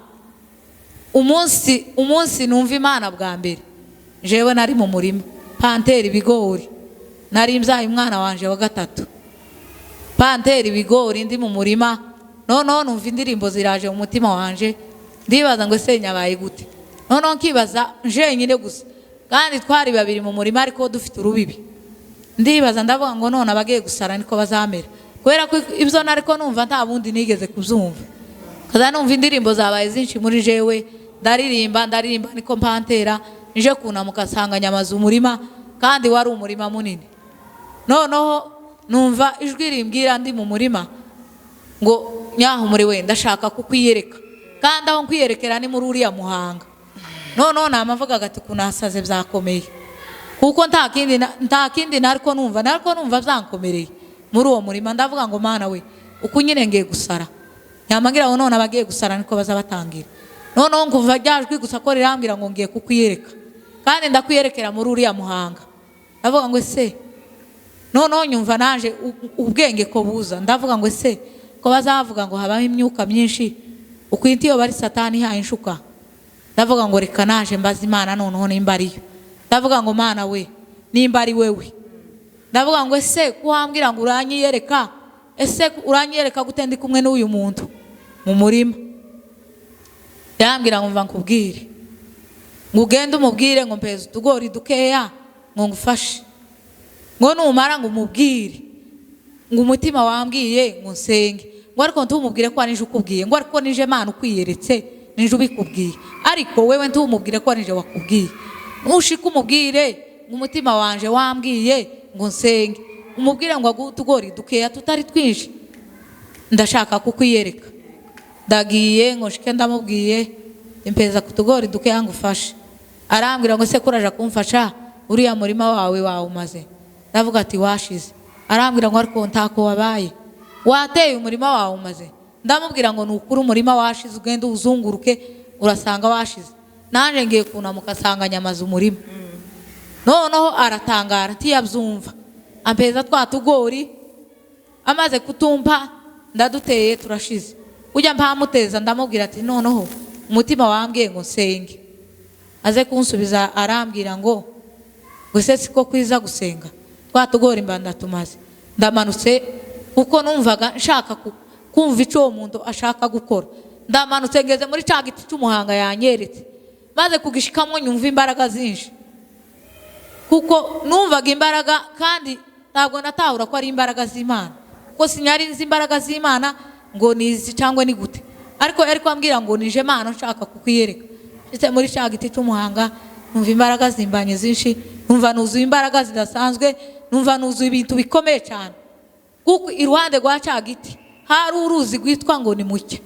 Umunsi numva Imana bwa mbere, jewe nari mu murima pantera ibigori, nari mbyaye umwana wanje wa gatatu, pantera ibigori ndi mu murima, noneho numva indirimbo ziraje mu mutima wanje, ndibaza ngo ese nyabaye gute? Noneho nkibaza jenyine gusa, kandi twari babiri mu murima ariko dufite urubibi, ndibaza ndavuga ngo none abagiye gusara niko bazamera, kubera ko ibyo nariko numva nta bundi nigeze kubyumva. Kaza numva indirimbo zabaye zinshi muri jewe, ndaririmba niko mpantera, nje kunamuka sanga nyamaza umurima, kandi wari umurima munini. Noneho numva ijwi rimbwira ndi mu murima ngo nyahumuri we, ndashaka kukwiyereka, kandi aho nkwiyerekera ni muri uriya muhanga. Noneho namavuga ati kunasaze byakomeye, kuko nta kindi nariko numva byankomereye muri uwo murima. Ndavuga ngo Mana we, uko nyine ngiye gusara, nyamagira ngo none abagiye gusara niko bazabatangira. Noneho nkumva ryajwi gusa ko rirambwira ngo ngiye kukwiyereka, kandi ndakwiyerekera muri uriya muhanga. Ndavuga ngo ese, noneho nyumva naje ubwenge ko buza, ndavuga ngo ese ko bazavuga ngo habaho imyuka myinshi, ukwinti iyo bari Satani ihaye inshuka. Ndavuga ngo reka naje mbaza Imana noneho nimba ariyo. Ndavuga ngo Mana we, nimba ari wewe, ndavuga ngo ese kuhambwira ngo uranyiyereka, ese uranyiyereka gute ndi kumwe n'uyu muntu mu murima? Yambwira ngo mva nkubwire, ngo ugende umubwire ngo mpeze utugori dukeya ngo ngufashe, ngo numara ngo umubwire ngo umutima wambwiye ngo nsenge, Ngo ariko ntumubwire ko ari ukubwiye, ngo ariko nije Imana ukwiyeretse, nije ubikubwiye, ariko wewe ntumubwire ko ari wakubwiye. Nushika umubwire ngo umutima wanje wambwiye ngo nsenge, umubwire ngo aguhe utugori dukeya tutari twinshi, ndashaka kukwiyereka. Ndagiye ngo nshike ndamubwiye, impeza kutugori dukeya ngufashe. Arambwira ngo se kuraja kumfasha, uriya murima wawe wawumaze? Ndavuga ati washize. Arambwira ngo ariko ntako wabaye, wateye umurima wawe umaze? Ndamubwira ngo nukuri umurima washize, ugende uzunguruke urasanga washize. Nanje ngiye kunamuka asanga nyamaze umurima. Noneho aratangara ntiyabyumva, ampeza twa tugori, amaze kutumpa ndaduteye turashize. Ujya mpamuteza ndamubwira ati noneho umutima wambwiye ngo nsenge. Aze kunsubiza arambwira ngo gwese siko kwiza gusenga, twa tugori mba ndatumaze. Ndamanutse kuko numvaga nshaka kumva icyo uwo muntu ashaka gukora. Ndamanutse ngeze muri cya giti cy'umuhanga yanyeretse, maze kugishikamo nyumva imbaraga zinshi, kuko numvaga imbaraga kandi ntabwo natahura ko ari imbaraga z'Imana, kuko sinyari nzi imbaraga z'Imana ngo nizi cyangwa ni gute, ariko yari kwambwira ngo nije Imana nshaka kukwiyereka. Ndetse muri cya giti cy'umuhanga numva imbaraga zimbanye zinshi, numva nuzuye imbaraga zidasanzwe, numva nuzuye ibintu bikomeye cyane. Kuko iruhande rwa cya giti hari uruzi rwitwa ngo ni muke.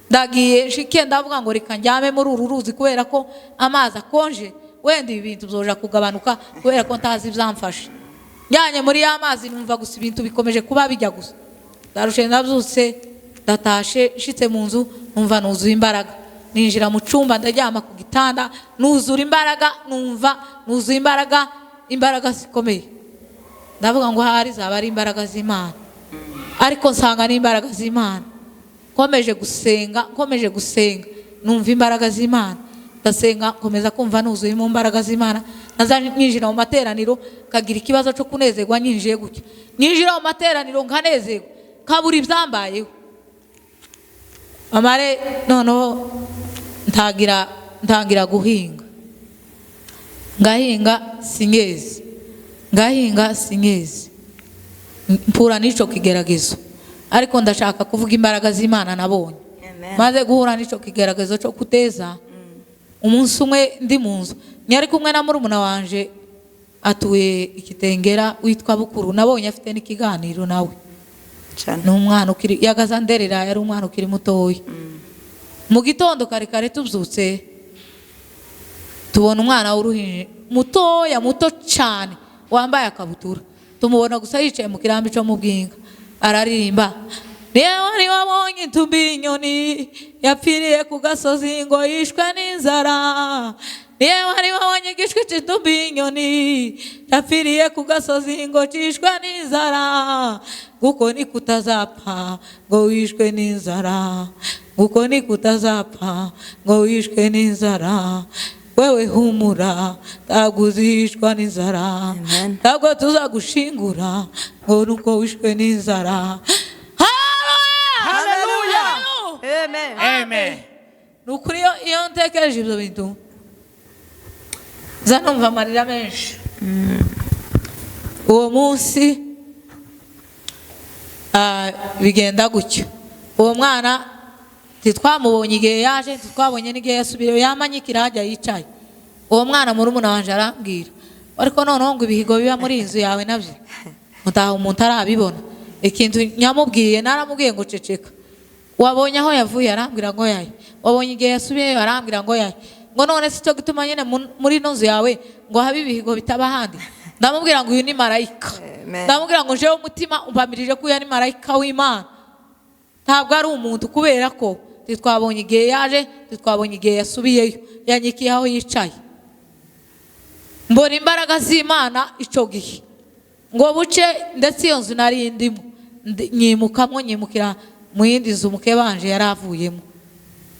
Ndagiye nshike ndavuga ngo reka njyame muri uru ruzi kubera ko amazi akonje, wenda ibi bintu byoja kugabanuka kubera ko ntazi ibyamfashe. Njyanye muri ya mazi numva gusa ibintu bikomeje kuba bijya gusa. Ndarushe ndabyutse ndatashe, nshitse mu nzu numva nuzuye imbaraga. Ninjira mu cyumba ndaryama ku gitanda nuzura imbaraga, numva nuzuye imbaraga, imbaraga zikomeye. Ndavuga ngo hari zaba ari imbaraga z'Imana, ariko nsanga ni imbaraga z'Imana. Nkomeje gusenga, nkomeje gusenga, numva imbaraga z'Imana. Ndasenga nkomeza kumva nuzuye mu mbaraga z'Imana. Naza nyinjira mu materaniro kagira ikibazo cyo kunezerwa, nyinjiye gutya nyinjira mu materaniro nkanezerwa kabura ibyambayeho. Amare noneho ntangira guhinga, ngahinga sinyezi, ngahinga sinyezi, mpura n'ico kigeragezo. Ariko ndashaka kuvuga imbaraga z'Imana nabonye. Maze guhura n'ico kigeragezo cyo kuteza, umunsi umwe ndi mu nzu nyari kumwe na murumuna wanje atuye Ikitengera witwa Bukuru, nabonye afite n'ikiganiro nawe ni umwana ukiri yagaza nderera, yari umwana ukiri mutoya. Mu gitondo kare kare tubyutse tubona umwana w'uruhinja mutoya muto cyane wambaye akabutura, tumubona gusa yicaye mu kirambi cyo mu bwinga araririmba niwe wabonye intumbi inyoni yapfiriye ku gasozi ngo yishwe n'inzara, niwe wabonye igishwi cy'intumbi inyoni yapfiriye ku gasozi ngo cishwe n'inzara, kuko ni kutazapfa ngo wishwe n'inzara, kuko ni kutazapfa ngo wishwe n'inzara, wewe humura taguzishwa n'inzara, ntabwo tuzagushingura ngo nuko wishwe n'inzara. Haleluya. Amen. Amen. Nukuri iyo ntekereje ibyo bintu nza numva amarira menshi. Uwo munsi bigenda gutyo, uwo mwana ntitwamubonye igihe yaje, ntitwabonye n'igihe yasubiyeyo, yamanyikira hajya yicaye. Uwo mwana murumuna wanje arambwira ariko noneho ngo ibihigo biba muri inzu yawe nabyo mutaha umuntu arabibona. Ikintu nyamubwiye naramubwiye ngo ceceka, wabonye aho yavuye arambwira ngo yaye, wabonye igihe yasubiyeyo arambwira ngo yaye, ngo none si cyo gituma nyine muri ino nzu yawe ngo habe ibihigo bitaba ahandi. Ndamubwira ngo uyu ni marayika, ndamubwira ngo jewe umutima umpamirije ko uyu ari marayika w'Imana, ntabwo ari umuntu, kubera ko ntitwabonye igihe yaje, ntitwabonye igihe yasubiyeyo, yanyikiye aho yicaye. Mbona imbaraga z'Imana icyo gihe ngo buce, ndetse iyo nzu nari ndimo nyimukamwo, nyimukira mu yindi nzu mukebanje yari avuyemo,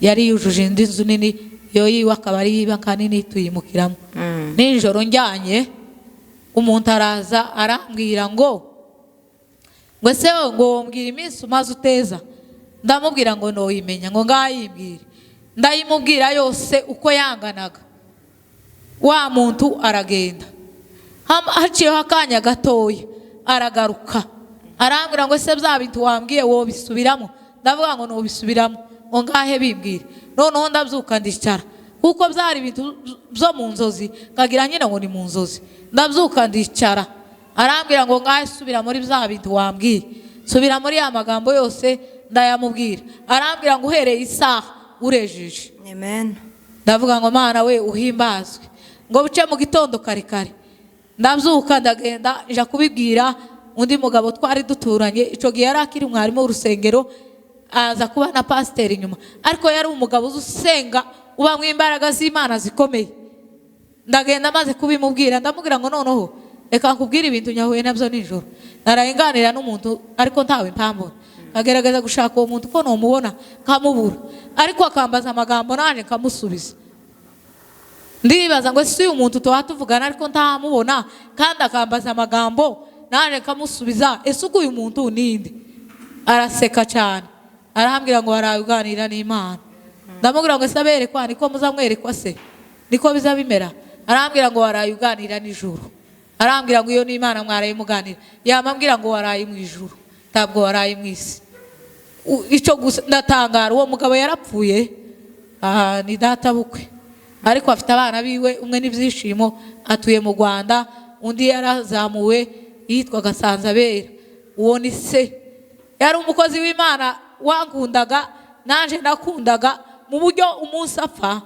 yari yujuje indi nzu nini, iyo yiwe akaba ari yiba kanini, tuyimukiramo. Nijoro njyanye umuntu araza arambwira ngo ese ngo mbwira iminsi umaze uteza. Ndamubwira ngo noyimenya, ngo ngayimbwire. Ndayimubwira yose uko yanganaga. Wa muntu aragenda, haciyeho akanya gatoya aragaruka arambwira ngo ese bya bintu wambwiye wo bisubiramo. Ndavuga ngo nubisubiramo ngo ngahe bimbwire. Noneho ndabyuka ndicara, kuko byari ibintu byo mu nzozi, nkagira nyine ngo ni mu nzozi. Ndabyuka ndicara, arambwira ngo ngahe subira muri bya bintu wambwiye, subira muri ya magambo yose. Ndayamubwira, arambwira ngo uhereye isaha urejeje. Amen. Ndavuga ngo Mana we uhimbazwe. Ngo buce mu gitondo kare kare ndabyuka ndagenda nja kubibwira undi mugabo twari duturanye. Icyo gihe yari akiri mwarimu w'urusengero, aza kuba na pasiteri inyuma, ariko yari umugabo uzi usenga, ubamo imbaraga z'Imana zikomeye. Ndagenda maze kubimubwira, ndamubwira ngo noneho reka nkubwire ibintu nyahuye nabyo nijoro. Naraye nganira n'umuntu ariko ntawe mpambona, nkagerageza gushaka uwo muntu ko numubona nkamubura, ariko akambaza amagambo nanjye nkamusubiza. Ndibaza ngo ese uyu muntu tuba tuvugana ariko ntamubona kandi akambaza amagambo nanjye nkamusubiza, ese uko uyu muntu ninde? Araseka cyane, arambwira ngo waraye uganira n'Imana. Ndamubwira ngo ese aberekwa niko muzamwerekwa se, niko biza bimera? Arambwira ngo waraye uganira nijoro. Arambwira ngo iyo ni Imana mwaraye muganira. Yamambwira ngo waraye mu ijuru, ntabwo waraye mu isi. Icyo gusa ndatangara. Uwo mugabo yarapfuye, ni data bukwe, ariko afite abana biwe, umwe n'ibyishimo atuye mu Rwanda, undi yarazamuwe yitwaga Sanzabera. Uwo ni se, yari umukozi w'Imana wankundaga nanje nakundaga mu buryo umunsi apfa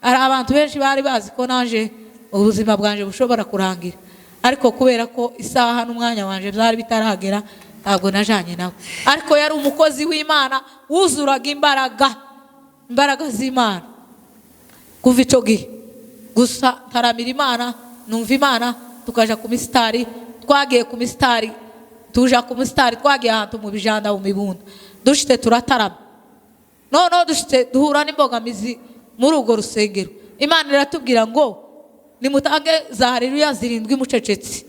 hari abantu benshi bari bazi ko nanje ubuzima bwanje bushobora kurangira, ariko kubera ko isaha n'umwanya wanje byari bitaragera ntabwo najanye nawe. Ariko yari umukozi w'Imana wuzuraga imbaraga, imbaraga z'Imana. Kuva icyo gihe gusa ntaramira Imana, numva Imana, tukaja ku misitari. Twagiye ku misitari, tuja ku misitari, twagiye ahantu mu bijanda mu mibunda, dushite turatarama. Noneho dushite duhura n'imbogamizi muri urwo rusengero. Imana iratubwira ngo nimutange za haleluya 7 mucecetse,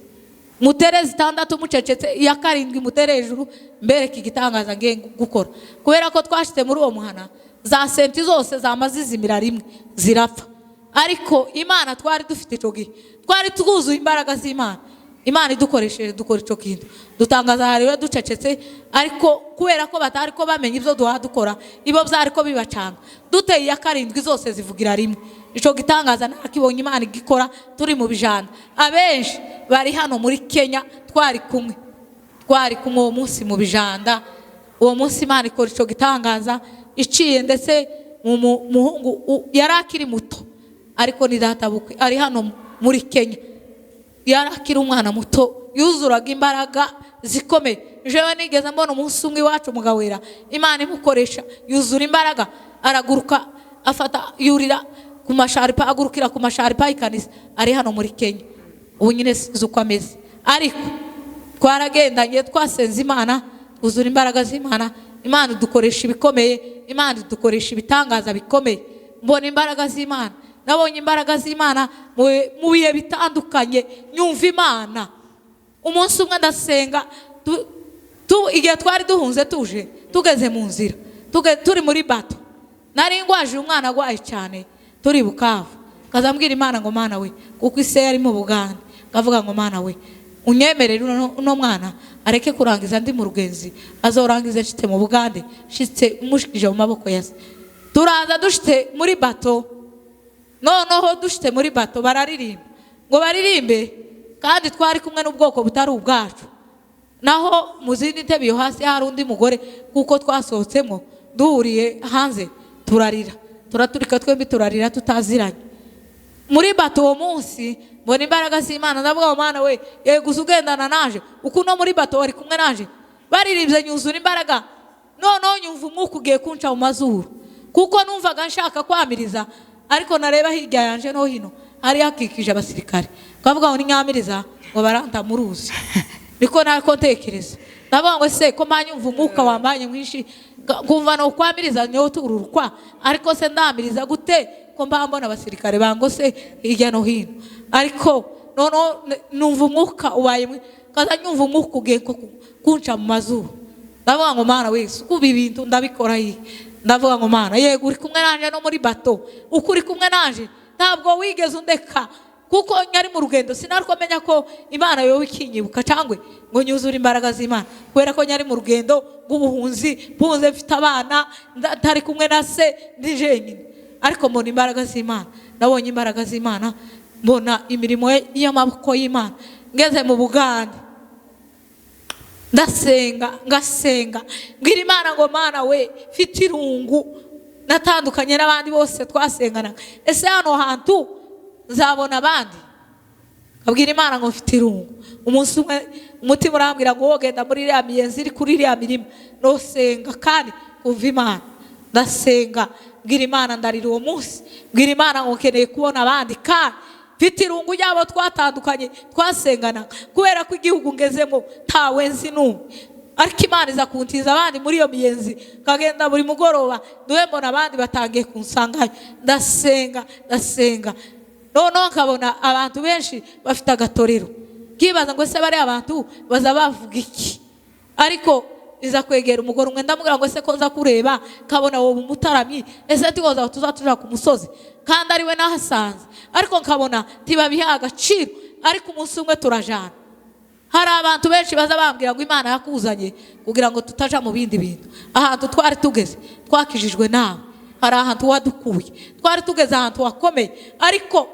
mutere 6 mucecetse, iya 7 mutere hejuru, mbereke igitangaza ngiye gukora. Kubera ko twashite muri uwo muhana, za senti zose zamaze zizimira rimwe zirapfa. Ariko Imana twari dufite icyo gihe, twari twuzuye imbaraga z'Imana. Imana idukoresheje dukora icyo kintu, dutangaza haleluya ducecetse. Ariko kubera ko batari ko bamenya ibyo duha dukora, ibo byari ko bibacanga, duteye iya 7 zose zivugira rimwe. Icyo gitangaza nakibonye Imana igikora turi mu bijana. Abenshi bari hano muri Kenya twari kumwe, twari kumwe uwo munsi mu bijanda. Uwo munsi Imana ikora icyo gitangaza iciye ndetse mu muhungu yari akiri muto, ariko ni data bukwe ari hano muri Kenya, yari akiri umwana muto, yuzuraga imbaraga zikomeye. Jewe nigeze mbona umunsi umwe iwacu mugawera Imana imukoresha yuzura imbaraga, araguruka afata yurira ku masharipa, agurukira ku masharipa y'ikanisa ari hano muri Kenya. Ubu nyine sinzi uko ameze, ariko twaragendanye, twasenze Imana, twuzura imbaraga z'Imana. Imana idukoresha ibikomeye, Imana idukoresha ibitangaza bikomeye. Mbona imbaraga z'Imana, nabonye imbaraga z'Imana mu bihe bitandukanye, nyumva Imana. Umunsi umwe ndasenga, igihe twari duhunze tuje, tugeze mu nzira, turi muri bato, nari ngwaje umwana agwaye cyane, turi Bukavu. Kazambwira Imana ngo Mana we, kuko ise yari mu Bugande, kavuga ngo Mana we unyemerere uno mwana areke kurangiza ndi mu rugenzi, azorangize nshitse mu Bugande, nshitse mushikije mu maboko ya se. Turaza dushitse muri bato, noneho dushitse muri bato bararirimba, ngo baririmbe kandi twari kumwe n'ubwoko butari ubwacu. Naho mu zindi ntebe yo hasi hari undi mugore, kuko twasohotsemo duhuriye hanze turarira, turaturika twembi turarira tutaziranye. Muri bato uwo munsi mbona imbaraga z'Imana, ndavuga ngo Mana we yego ugendana naje, uko no muri bato wari kumwe naje, baririmbye nyuzura imbaraga. Noneho nyumva umwuka ugiye kunca mu mazuru, kuko numvaga nshaka kwamiriza, ariko nareba hirya yanje no hino hari hakikije abasirikare, kavuga ngo ninyamiriza ngo baranta muruzi. Niko nako ntekereza, ndavuga ngo se ko manyumva umwuka wambanye mwinshi, kumva no kwamiriza nyo tururukwa, ariko se ndamiriza gute ko mbambona abasirikare bangose hirya no hino? Ariko noneho numva umwuka ubaye kaza nyumva umwuka ugiye kunca mu mazuru. Ndavuga ngo Mana we kuba ibintu ndabikora iyi. Ndavuga ngo Mana yego uri kumwe nanje no muri bato, uko uri kumwe nanje ntabwo wigeze undeka. Kuko nyari mu rugendo sinariko menya ko Imana yowe ikinyibuka cyangwe ngo nyuzure imbaraga z'Imana, kubera ko nyari mu rugendo rw'ubuhunzi, mpunze mfite abana, ntari kumwe na se, ndi jenyine. Ariko mbona imbaraga z'Imana, nabonye imbaraga z'Imana, mbona imirimo y'amaboko y'Imana. Ngeze mu Bugande ndasenga, ngasenga, mbwira Imana ngo Mana we, mfite irungu, natandukanye n'abandi bose twasenganaga, ese hano hantu nzabona abandi? Abwira Imana ngo mfite irungu. Umunsi umwe umutima urambwira ngo wogenda muri iriya miyenzi iri kuri iriya mirima nosenga kandi kumva Imana. Ndasenga, mbwira Imana, ndarira uwo munsi, mbwira Imana ngo nkeneye kubona abandi kandi mfite irungu ryabo twatandukanye twasenganaga, kubera ko igihugu ngezemo ntawe nzi n'umwe. Ariko Imana iza kuntiza abandi muri iyo miyenzi, nkagenda buri mugoroba duhe mbona abandi batangiye kunsangayo. Ndasenga, ndasenga, noneho nkabona abantu benshi bafite agatorero, nkibaza ngo ese bariya abantu baza bavuga iki? Ariko iza kwegera umugore umwe, ndamubwira ngo ese ko nza kureba nkabona wowe umutaramyi, ese tigoza tuzatuja ku musozi kandi ari we nahasanze? Ariko nkabona ntibabiha agaciro. Ariko umunsi umwe turajana, hari abantu benshi baza bambwira ngo Imana yakuzanye kugira ngo tutaja mu bindi bintu. Ahantu twari tugeze twakijijwe nawe, hari ahantu wadukuye, twari tugeze ahantu wakomeye, ariko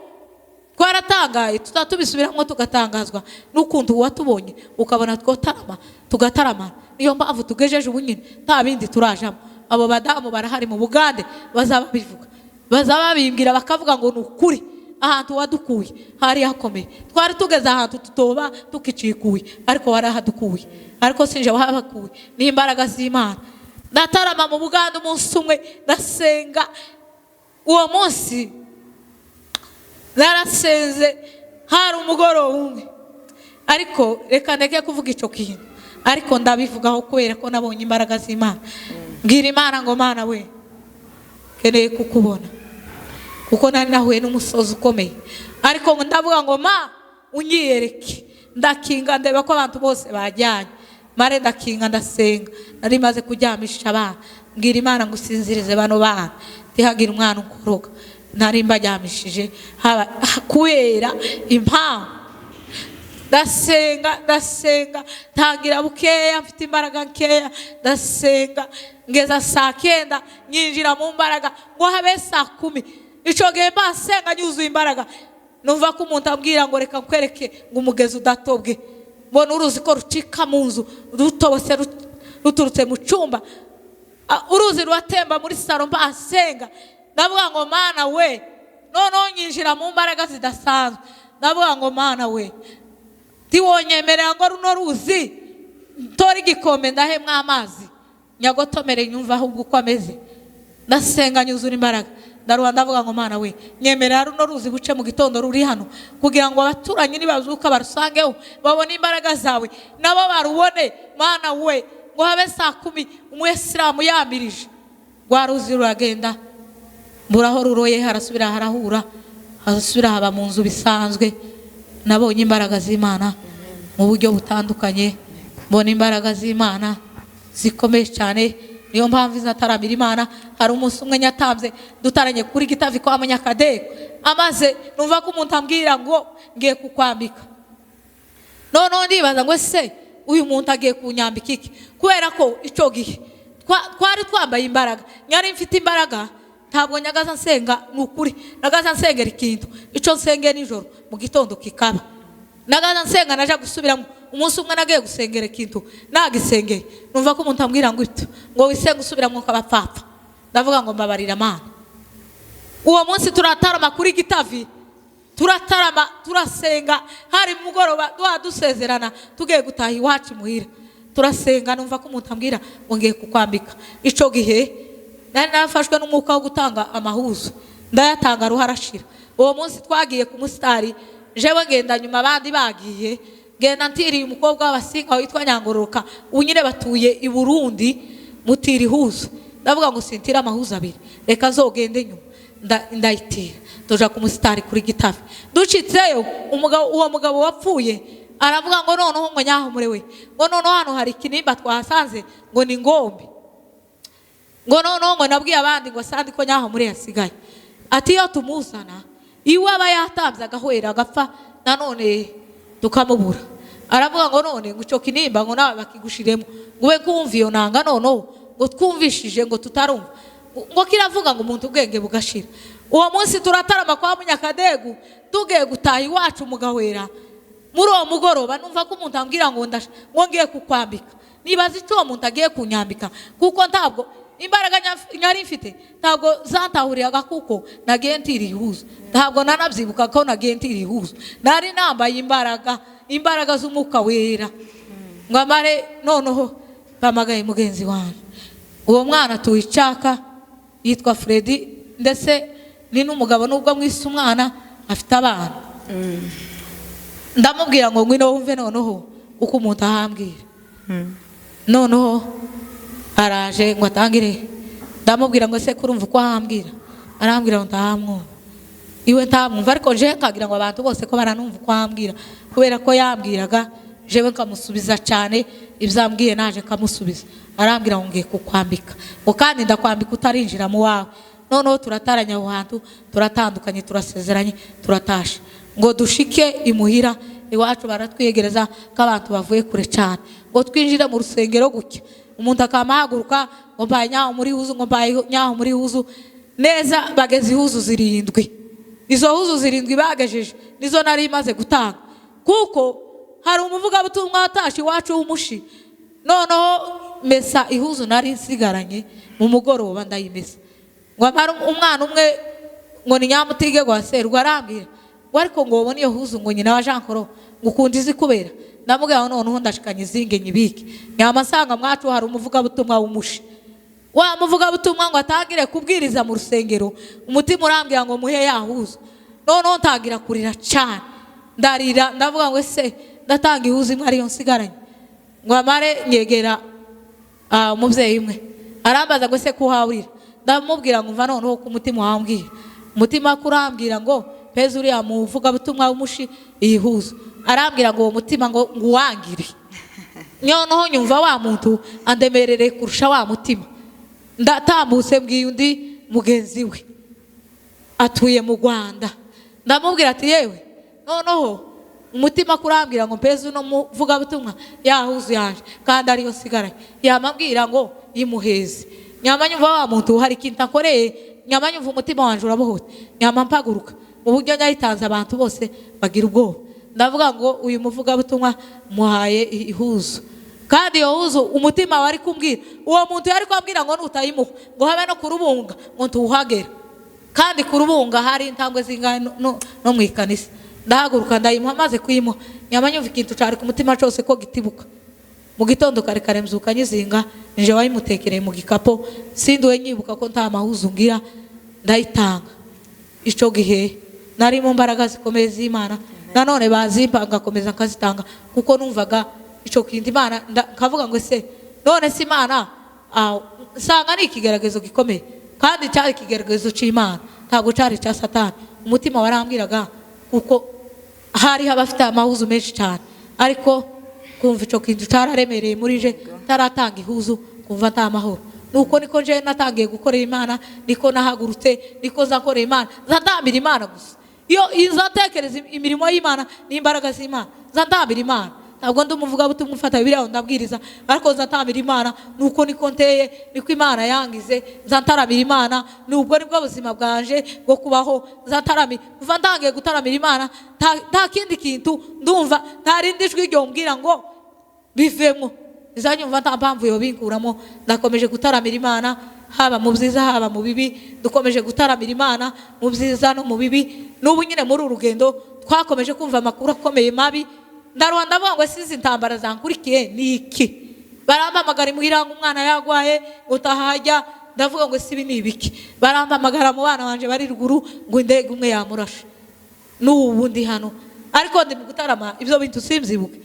twaratangaye, tutatubisubiramo tugatangazwa n'ukuntu watubonye ukabona twotarama tugataramana. Niyo mpamvu tugejeje ubu nyine nta bindi turajamo. Abo badamu barahari mu Bugande bazaba bivuga, bazaba babimbwira bakavuga ngo ni ukuri, ahantu wadukuye hari hakomeye, twari tugeze ahantu tutoba tukicikuye, ariko warahadukuye, ariko sinje wahabakuye, ni imbaraga z'Imana. Ndatarama mu Bugande umunsi umwe, ndasenga. Uwo munsi narasenze, hari umugoroba umwe, ariko reka ndeke kuvuga icyo kintu, ariko ndabivugaho kubera ko nabonye imbaraga z'Imana. Mbwira Imana ngo Mana we, nkeneye kukubona, kuko nari nahuye n'umusozi ukomeye. Ariko ndavuga ngo ma unyiyereke. Ndakinga ndeba ko abantu bose bajyanye, mare ndakinga ndasenga, nari maze kuryamisha abana, mbwira Imana ngo usinzirize bano bana, ntihagire umwana ukoroga. Nari mbaryamishije kubera impamvu. Ndasenga, ndasenga, ntangira bukeya, mfite imbaraga nkeya, ndasenga ngeza saa 9, nyinjira mu mbaraga ngo habe saa 10. Ico gihe mbasenga nyuzuye imbaraga, numva ko umuntu ambwira ngo reka nkwereke ngo umugezi udatobwe. Mbona uruzi ko rucika mu nzu, rutobose ruturutse mu cyumba, uruzi ruratemba muri saro. Mbasenga ndavuga ngo Mana we, noneho nyinjira mu mbaraga zidasanzwe, ndavuga ngo Mana we, ntiwonyemerera ngo runo ruzi ntora igikombe ndahemwa amazi nyagotomere nyumva ahubwo uko ameze. Ndasenga nyuzura imbaraga, ndaruha ndavuga ngo Mana we, nyemerera runo ruzi buce mu gitondo ruri hano, kugira ngo abaturanyi nibazuka barusangeho babone imbaraga zawe, nabo barubone. Mana we, ngo habe saa 10 umuyisilamu yamirije, rwa ruzi ruragenda, mburaho ruroye, harasubira harahura, harasubira haba mu nzu bisanzwe. Nabonye imbaraga z'Imana mu buryo butandukanye, mbona imbaraga z'Imana zikomeye cyane. Niyo mpamvu izataramira Imana. Hari umunsi umwe nyatamze dutaranye kuri Gitavi kwa Munyakadego, amaze numva ko umuntu ambwira ngo ngiye kukwambika. Noneho ndibaza ngo ese uyu muntu agiye kunyambika iki? Kubera ko icyo gihe twari twambaye imbaraga, nyari mfite imbaraga, ntabwo nyagaza nsenga, ni ukuri nagaza nsengera ikintu icyo nsengera nijoro mu gitondo kikaba. Nagaza nsenga naja gusubiramo. Umunsi umwe nagiye gusengera ikintu nagisengeye, numva ko umuntu ambwira ngo ito ngo wisenge usubiramo ukabapfapfa. Ndavuga ngo mbabarira Mana. Uwo munsi turatarama kuri Gitavi, turatarama turasenga, hari mugoroba dusezerana tugiye gutaha iwacu muhira, turasenga numva ko umuntu ambwira ngo ngiye kukwambika. Ico gihe nari nafashwe n'umwuka wo gutanga amahuzo, ndayatanga ruharashira. Uwo munsi twagiye ku musitari, jewe ngenda nyuma abandi bagiye, ngenda ntiriye umukobwa w'abasinga witwa Nyangororoka, unyine batuye i Burundi, mutira ihuzo. Ndavuga ngo sintira amahuzo abiri, reka zogende nyuma. Ndayitira tuja ku musitari kuri Gitavi. Ducitseyo umugabo, uwo mugabo wapfuye aravuga ngo noneho ngo nyahumure we, ngo noneho hano hari ikinimba twahasanze ngo ni ngombe, ngo noneho ngo nabwiye abandi ngo sandi ko nyahumure yasigaye, ati iyo tumuzana Iwe aba yatambye agahwera agapfa, nanone tukamubura. Aravuga ngo none ngo icyo kinimba ngo nawe bakigushiremo, ngo ube kumva iyo nanga noneho ngo twumvishije ngo tutarumva, ngo kiravuga ngo umuntu ubwenge bugashira. Uwo munsi turatarama kwa Munyakadegu, tugiye gutaha iwacu mugahwera. Muri uwo mugoroba numva ko umuntu ambwira ngo ngo ngiye kukwambika. Nibaza icyo uwo muntu agiye kunyambika, kuko ntabwo imbaraga nyari mfite ntabwo zantahuriraga, kuko nagiye ntira ihuzo. Ntabwo nanabyibuka ko nagiye ntira ihuzo, nari nambaye imbaraga z'umwuka wera. Ngo amare noneho mpamagaye mugenzi wanjye, uwo mwana tuyicaka yitwa Freddy, ndetse ni n'umugabo nubwo mwise umwana afite abana. Ndamubwira ngo ngwino wumve noneho uko umuntu ahambwira. Noneho araje ngo atangire, ndamubwira ngo se kurumva uko ahambwira? Arambwira ngo ntahamwumva. Iwe ntamwumva, ariko je nkagira ngo abantu bose ko baranumva uko ahambwira, kubera ko yambwiraga jewe nkamusubiza cyane ibyo ambwiye, naje nkamusubiza. Arambwira ngo ngiye kukwambika, ngo kandi ndakwambika utarinjira mu wawe. Noneho turataranya aho hantu, turatandukanye, turasezeranye, turatashe ngo dushike imuhira iwacu. Baratwiyegereza ko abantu bavuye kure cyane, ngo twinjire mu rusengero gutya, umuntu akamahaguruka ngo mbaye nyaho muri huzu, ngo mbaye nyaho muri huzu neza. Bageze ihuzu 7, izo huzu 7 bagejeje nizo nari imaze gutanga, kuko hari umuvugabutumwa watashe iwacu w'umushi. Noneho mesa ihuzu nari nsigaranye mu mugoroba ndayimesa, ngo amare umwana umwe ngo ni Nyamutige gwa Serwa, arambwira ngo ariko ngo ubone iyo huzu ngo nyina wa Jean Claude ngo ukunda izi kubera. Ndamubwira ngo noneho ndashikanye izinge nyibike. Nyamasanga mwacu hari umuvugabutumwa w'umushi, wa muvugabutumwa ngo atangire kubwiriza mu rusengero, umutima urambwira ngo muhe yahuzo. Noneho ntangira kurira cyane, ndarira, ndavuga ngo ese ndatanga ihuzu imwe ariyo nsigaranye. Ngo amare nyegera umubyeyi umwe, arambaza ngo ese kuhawurira? Ndamubwira ngo mva noneho ku mutima wambwira, umutima kurambwira ngo peza uriya muvugabutumwa w'umushi iyihuzo. Arambwira ngo uwo mutima ngo nguwangire. Noneho nyumva wa muntu andemerereye kurusha wa mutima. Ndatambutse mbwiye undi mugenzi we atuye mu Rwanda, ndamubwira ati yewe noneho umutima kurambwira ngo mpeze uno muvugabutumwa yahuzu yanje kandi ariyo nsigaranye. Yamabwira ngo imuheze. Nyama nyumva wa muntu hari ikintu akoreye, nyama nyumva umutima wanje urabohotse, nyama mpaguruka mu buryo nyayitanze abantu bose bagira ubwoba. Ndavuga ngo uyu muvugabutumwa muhaye ihuzu, kandi iyo huzu umutima wari kumbwira, uwo muntu yari kwambwira ngo nutayimuha ngo habe no kurubunga ngo ntuhagera, kandi kurubunga hari intambwe zingahe no mu ikanisa. Ndahaguruka ndayimuha, maze kuyimuha nyama nyumva ikintu cari ku mutima cose ko gitibuka. Mu gitondo kare kare mzuka nyizinga, nje wayimutekereye mu gikapo, sinduwe nyibuka ko nta mahuzu ngira, ndayitanga. Ico gihe nari mu mbaraga zikomeye z'Imana, nanone bazimpa ngakomeza nkazitanga, kuko numvaga ico kintu Imana, nkavuga ngo se none si Imana, nsanga ni ikigeragezo gikomeye, kandi cyari ikigeragezo c'Imana, ntabwo cyari cya Satani. Umutima warambwiraga kuko hari abafite amahuzu menshi cyane, ariko kumva ico kintu cyararemereye muri je, taratanga ihuzu kumva nta mahoro. Nuko niko nje natangiye gukorera Imana, niko nahagurutse, niko nzakorera Imana, nzatambira Imana gusa. Iyo nzatekereza imirimo y'Imana n'imbaraga z'Imana, nzatambira Imana. Ntabwo ndi umuvugabutumwa ufata Bibiliya ngo ndabwiriza, ariko nzatambira Imana. Nuko niko nteye, niko Imana yangize, nzataramira Imana. Nubwo nibwo buzima bwanje bwo kubaho, nzataramira. Kuva ntangiye gutaramira Imana, nta kindi kintu ndumva, nta rindi jwi ryombwira ngo bivemo. Nzanyumva nta mpamvu yo binkuramo. Ndakomeje gutaramira Imana, haba mu byiza haba mu bibi, dukomeje gutaramira Imana mu byiza no mu bibi. N'ubu nyine muri uru rugendo twakomeje kumva amakuru akomeye mabi. Ndaruha ndavuga ngo sizi intambara zankurikiye ni iki? Barampamagara imuhira ngo umwana yagwaye ngo tahajya, ndavuga ngo sibi ni ibiki? Barampamagara mu bana banje bari ruguru ngo indege umwe yamurashe. N'ubu ndi hano ariko ndi mu gutarama, ibyo bintu simzibuke,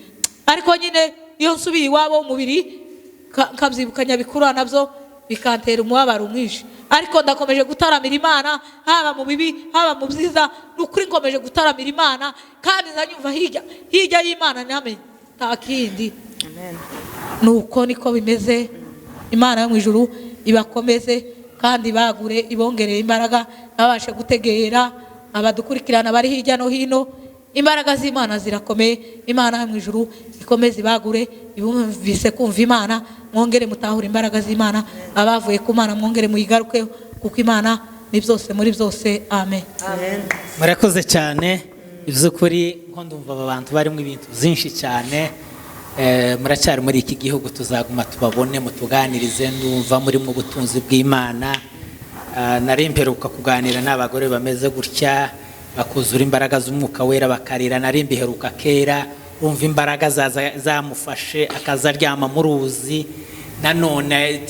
ariko nyine iyo nsubiye iwabo umubiri nkabyibukanya bikura nabyo bikantera umubabaro mwinshi. Ariko ndakomeje gutaramira Imana haba mu bibi haba mu byiza, nukuri nkomeje gutaramira Imana, kandi nzanyumva hirya hirya y'Imana namenye nta kindi. Amen. Nuko niko bimeze. Imana yo mu ijuru ibakomeze kandi bagure, ibongerere imbaraga, babashe gutegera Abadukurikirana bari hirya no hino, imbaraga z'Imana zirakomeye. Imana mu ijuru ikomeze ibagure, ibumvise kumva Imana, mwongere mutahure imbaraga z'Imana. Abavuye ku Mana mwongere muyigarukeho, kuko Imana ni byose muri byose. Amen. Murakoze cyane. Iby'ukuri nko ndumva aba bantu barimo ibintu byinshi cyane. Muracyari muri iki gihugu, tuzaguma tubabone mutuganirize. Ndumva muri mu butunzi bw'Imana. Nari mperuka kuganira n'abagore bameze gutya, bakuzura imbaraga z'Umwuka Wera, bakarira. Nari mbiheruka kera, umva imbaraga zamufashe akaza aryama mu ruzi, nanone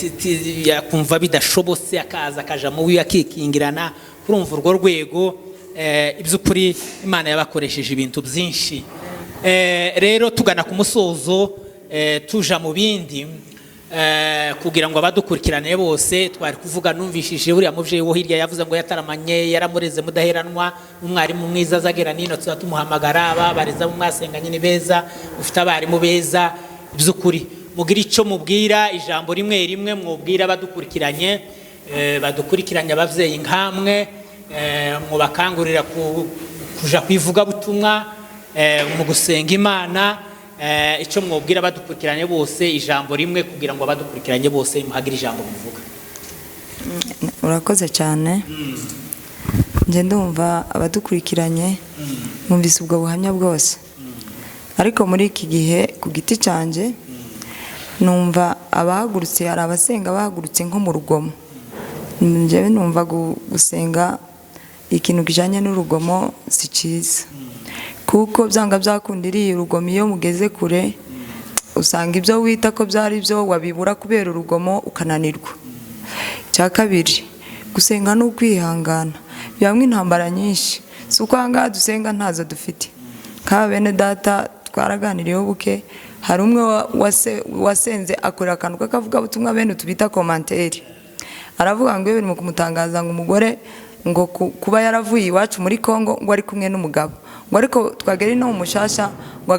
yakumva bidashobotse akaza akaja mu wiwe akikingirana. Kurumva urwo rwego, iby'ukuri Imana yabakoresheje ibintu byinshi. Rero tugana ku musozo, tuja mu bindi, kugira ngo abadukurikirane bose twari kuvuga. Numvishije buriya muvyeyi wo hirya yavuze ngo yataramanye, yaramureze Mudaheranwa, umwarimu mwiza azagera nino tuza tumuhamagara. Ababareza mwasenganye ni beza, ufite abarimu beza. By'ukuri mugira icyo mubwira, ijambo rimwe rimwe mwubwira abadukurikiranye, badukurikiranye, abavyeyi nkamwe, mubakangurira kuja kwivuga butumwa, mu gusenga Imana. Icyo mwubwira abadukurikiranye bose, ijambo rimwe, kugira ngo abadukurikiranye bose muhagire ijambo muvuga. Urakoze cyane. Njye ndumva abadukurikiranye mwumvise ubwo buhamya bwose, ariko muri iki gihe ku giti cyanjye numva abahagurutse, hari abasenga bahagurutse nko mu rugomo. Njyewe numva gusenga ikintu kijyanye n'urugomo si cyiza, kuko byanga byakunda iriya urugomo iyo mugeze kure usanga ibyo wita ko byari byo wabibura kubera urugomo, ukananirwa. Icya kabiri, gusenga ni ukwihangana, bibamo intambara nyinshi. Si uko aha ngaha dusenga ntazo dufite. Nk'aba bene data twaraganiriyeho buke, hari umwe wasenze akorera akantu k'akavugabutumwa bene tubita commentaire, aravuga ngo iyo biri mu kumutangaza ngo umugore ngo kuba yaravuye iwacu muri Kongo ngo ari kumwe n'umugabo, ngo ariko twagera ino mu Mushasha ngo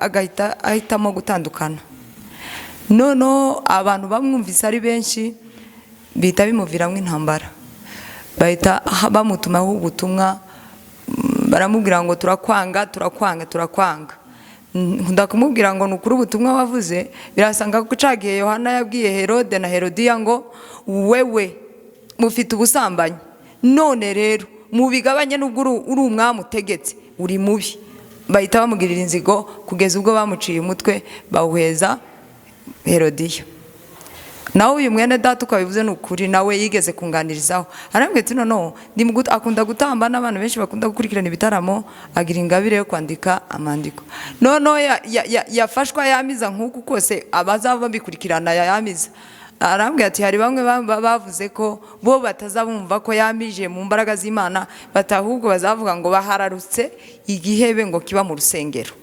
agahita ahitamo gutandukana. Noneho abantu bamwumvise ari benshi, bihita bimuviramo intambara, bahita bamutumaho ubutumwa, baramubwira ngo turakwanga, turakwanga, turakwanga. Nkunda kumubwira ngo ni ukuri ubutumwa wavuze birasanga ko cagiye Yohana yabwiye Herode na Herodiya ngo wewe mufite ubusambanyi, none rero mubigabanye, nubwo uri umwami utegetse uri mubi. Bahita bamugirira inzigo kugeza ubwo bamuciye umutwe bawuheza Herodiya. Nawe uyu mwene data uko abivuze ni ukuri, nawe yigeze kunganirizaho, arambwira ati noneho akunda gutamba n'abantu benshi bakunda gukurikirana ibitaramo, agira ingabire yo kwandika amandiko. Noneho yafashwa yamiza nk'uku kose abazaba babikurikirana yayamiza. Arambwira ati hari bamwe bavuze ko bo batazabumva ko yamije mu mbaraga z'Imana, batahubwo bazavuga ngo bahararutse igihebe ngo kiba mu rusengero.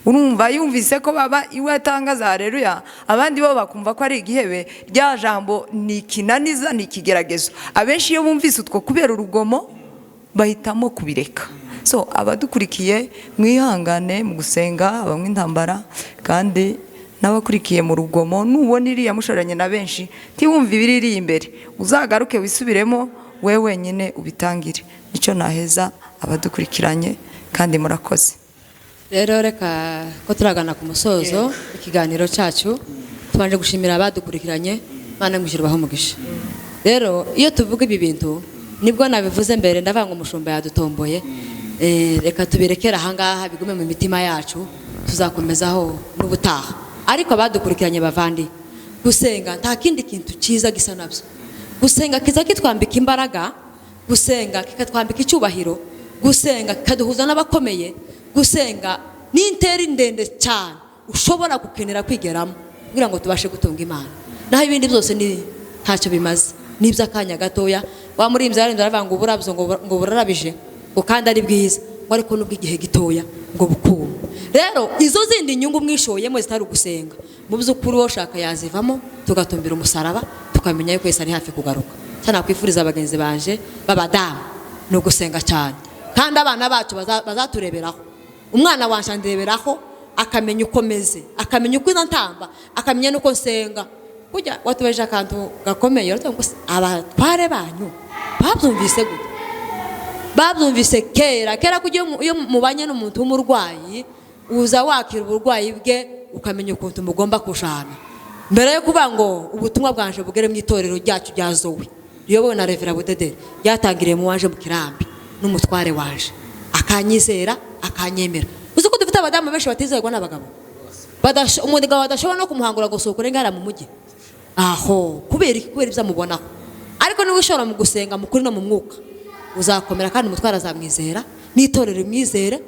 Urumva yumvise ko baba iwe atangaza haleluya, abandi bo bakumva ko ari igihebe. Rya jambo ni ikinaniza, ni ikigeragezo. Abenshi iyo bumvise utwo kubera urugomo bahitamo kubireka. So abadukurikiye mwihangane mu gusenga, bamwe intambara, kandi n'abakurikiye mu rugomo, nubona iriya mushoranye na benshi ntiwumve ibiri imbere, uzagaruke wisubiremo we wenyine ubitangire. Nicyo naheza abadukurikiranye, kandi murakoze. Rero reka ko turagana ku musozo ikiganiro cyacu, tubanje gushimira abadukurikiranye. Imana mu ijuru ibahe umugisha. Rero iyo tuvuga ibi bintu, nibwo nabivuze mbere, ndavuga ngo umushumba yadutomboye. Reka tubirekere ahangaha bigume mu mitima yacu, tuzakomezaho n'ubutaha. Ariko abadukurikiranye bavandi, gusenga nta kindi kintu cyiza gisa nabyo. Gusenga kiza kitwambika imbaraga, gusenga kikatwambika icyubahiro, gusenga kikaduhuza n'abakomeye, gusenga ni intera ndende cyane ushobora gukenera kwigeramo kugira ngo tubashe gutunga Imana. Naho ibindi byose ni ntacyo bimaze, ni iby'akanya gatoya. Wa murimbyi yaririmbye aravuga ngo uburabyo ngo burarabije ngo kandi ari bwiza, ngo ariko nubwo igihe gitoya ngo bukuma. Rero izo zindi nyungu mwishoyemo zitari ugusenga, mu by'ukuri uwo ushaka yazivamo, tugatumbira umusaraba, tukamenya yuko Yesu ari hafi kugaruka. Cyane nakwifuriza bagenzi banje b'abadamu ni ugusenga cyane, kandi abana bacu bazatureberaho. Umwana wanje andeberaho akamenya uko meze, akamenya uko ntamba, akamenya n'uko nsenga. Kujya watubeje akantu gakomeye, uravuga ngo abatware banyu babyumvise gute? Babyumvise kera kera, ko iyo mubanye n'umuntu w'umurwayi, uza wakira uburwayi bwe, ukamenya ukuntu mugomba kushana. Mbere yo kuvuga ngo ubutumwa bwanje bugere mu itorero ryacu rya Zoe riyobowe na Revera Budederi, ryatangiriye mu wanje mu kirambi n'umutware waje akanyizera, akanyemera. Uzi ko dufite abadamu benshi batizerwa n'abagabo, umugabo adashobora no kumuhangura gusohoka urenga hariya mu mujyi aho. Kubera iki? Kubera ibyo amubonaho. Ariko niba ushobora mu gusenga mu kuri no mu mwuka, uzakomera, kandi umutware azamwizera, n'itorero rimwizere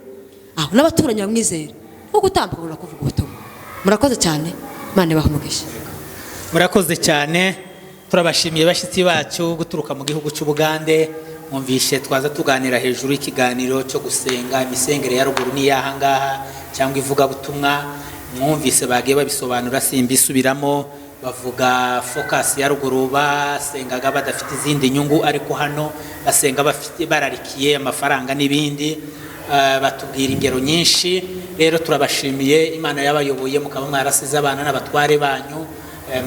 aho, n'abaturanyi bamwizere, nko gutambuka ubona kuvuga ubutumwa. Murakoze cyane, Imana ibahe umugisha. Murakoze cyane, turabashimiye bashyitsi bacu guturuka mu gihugu cy'Ubugande. Mwumvishe twaza tuganira hejuru y'ikiganiro cyo gusenga, imisengere ya ruguru n'iy'aha ngaha cyangwa ivugabutumwa. Mwumvise bagiye babisobanura, simbisubiramo. Bavuga focus ya ruguru, basengaga badafite izindi nyungu, ariko hano basenga bafite, bararikiye amafaranga n'ibindi. Batubwira ingero nyinshi. Rero turabashimiye Imana yabayoboye, mukaba mwarasize abana n'abatware banyu,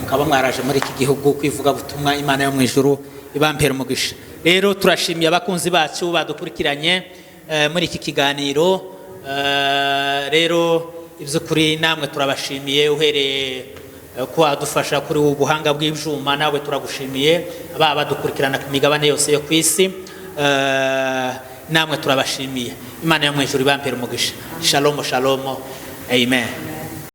mukaba mwaraje muri iki gihugu kwivuga butumwa. Imana yo mu ijuru ibampera umugisha. Rero turashimiye abakunzi bacu badukurikiranye muri iki kiganiro. Rero iby'ukuri namwe turabashimiye, uhereye ko wadufasha kuri ubu buhanga bw'ibyuma, nawe turagushimiye. Baba badukurikirana ku migabane yose yo ku isi, namwe turabashimiye. Imana yo mu ijuru ibampera umugisha. Shalom, shalom, amen.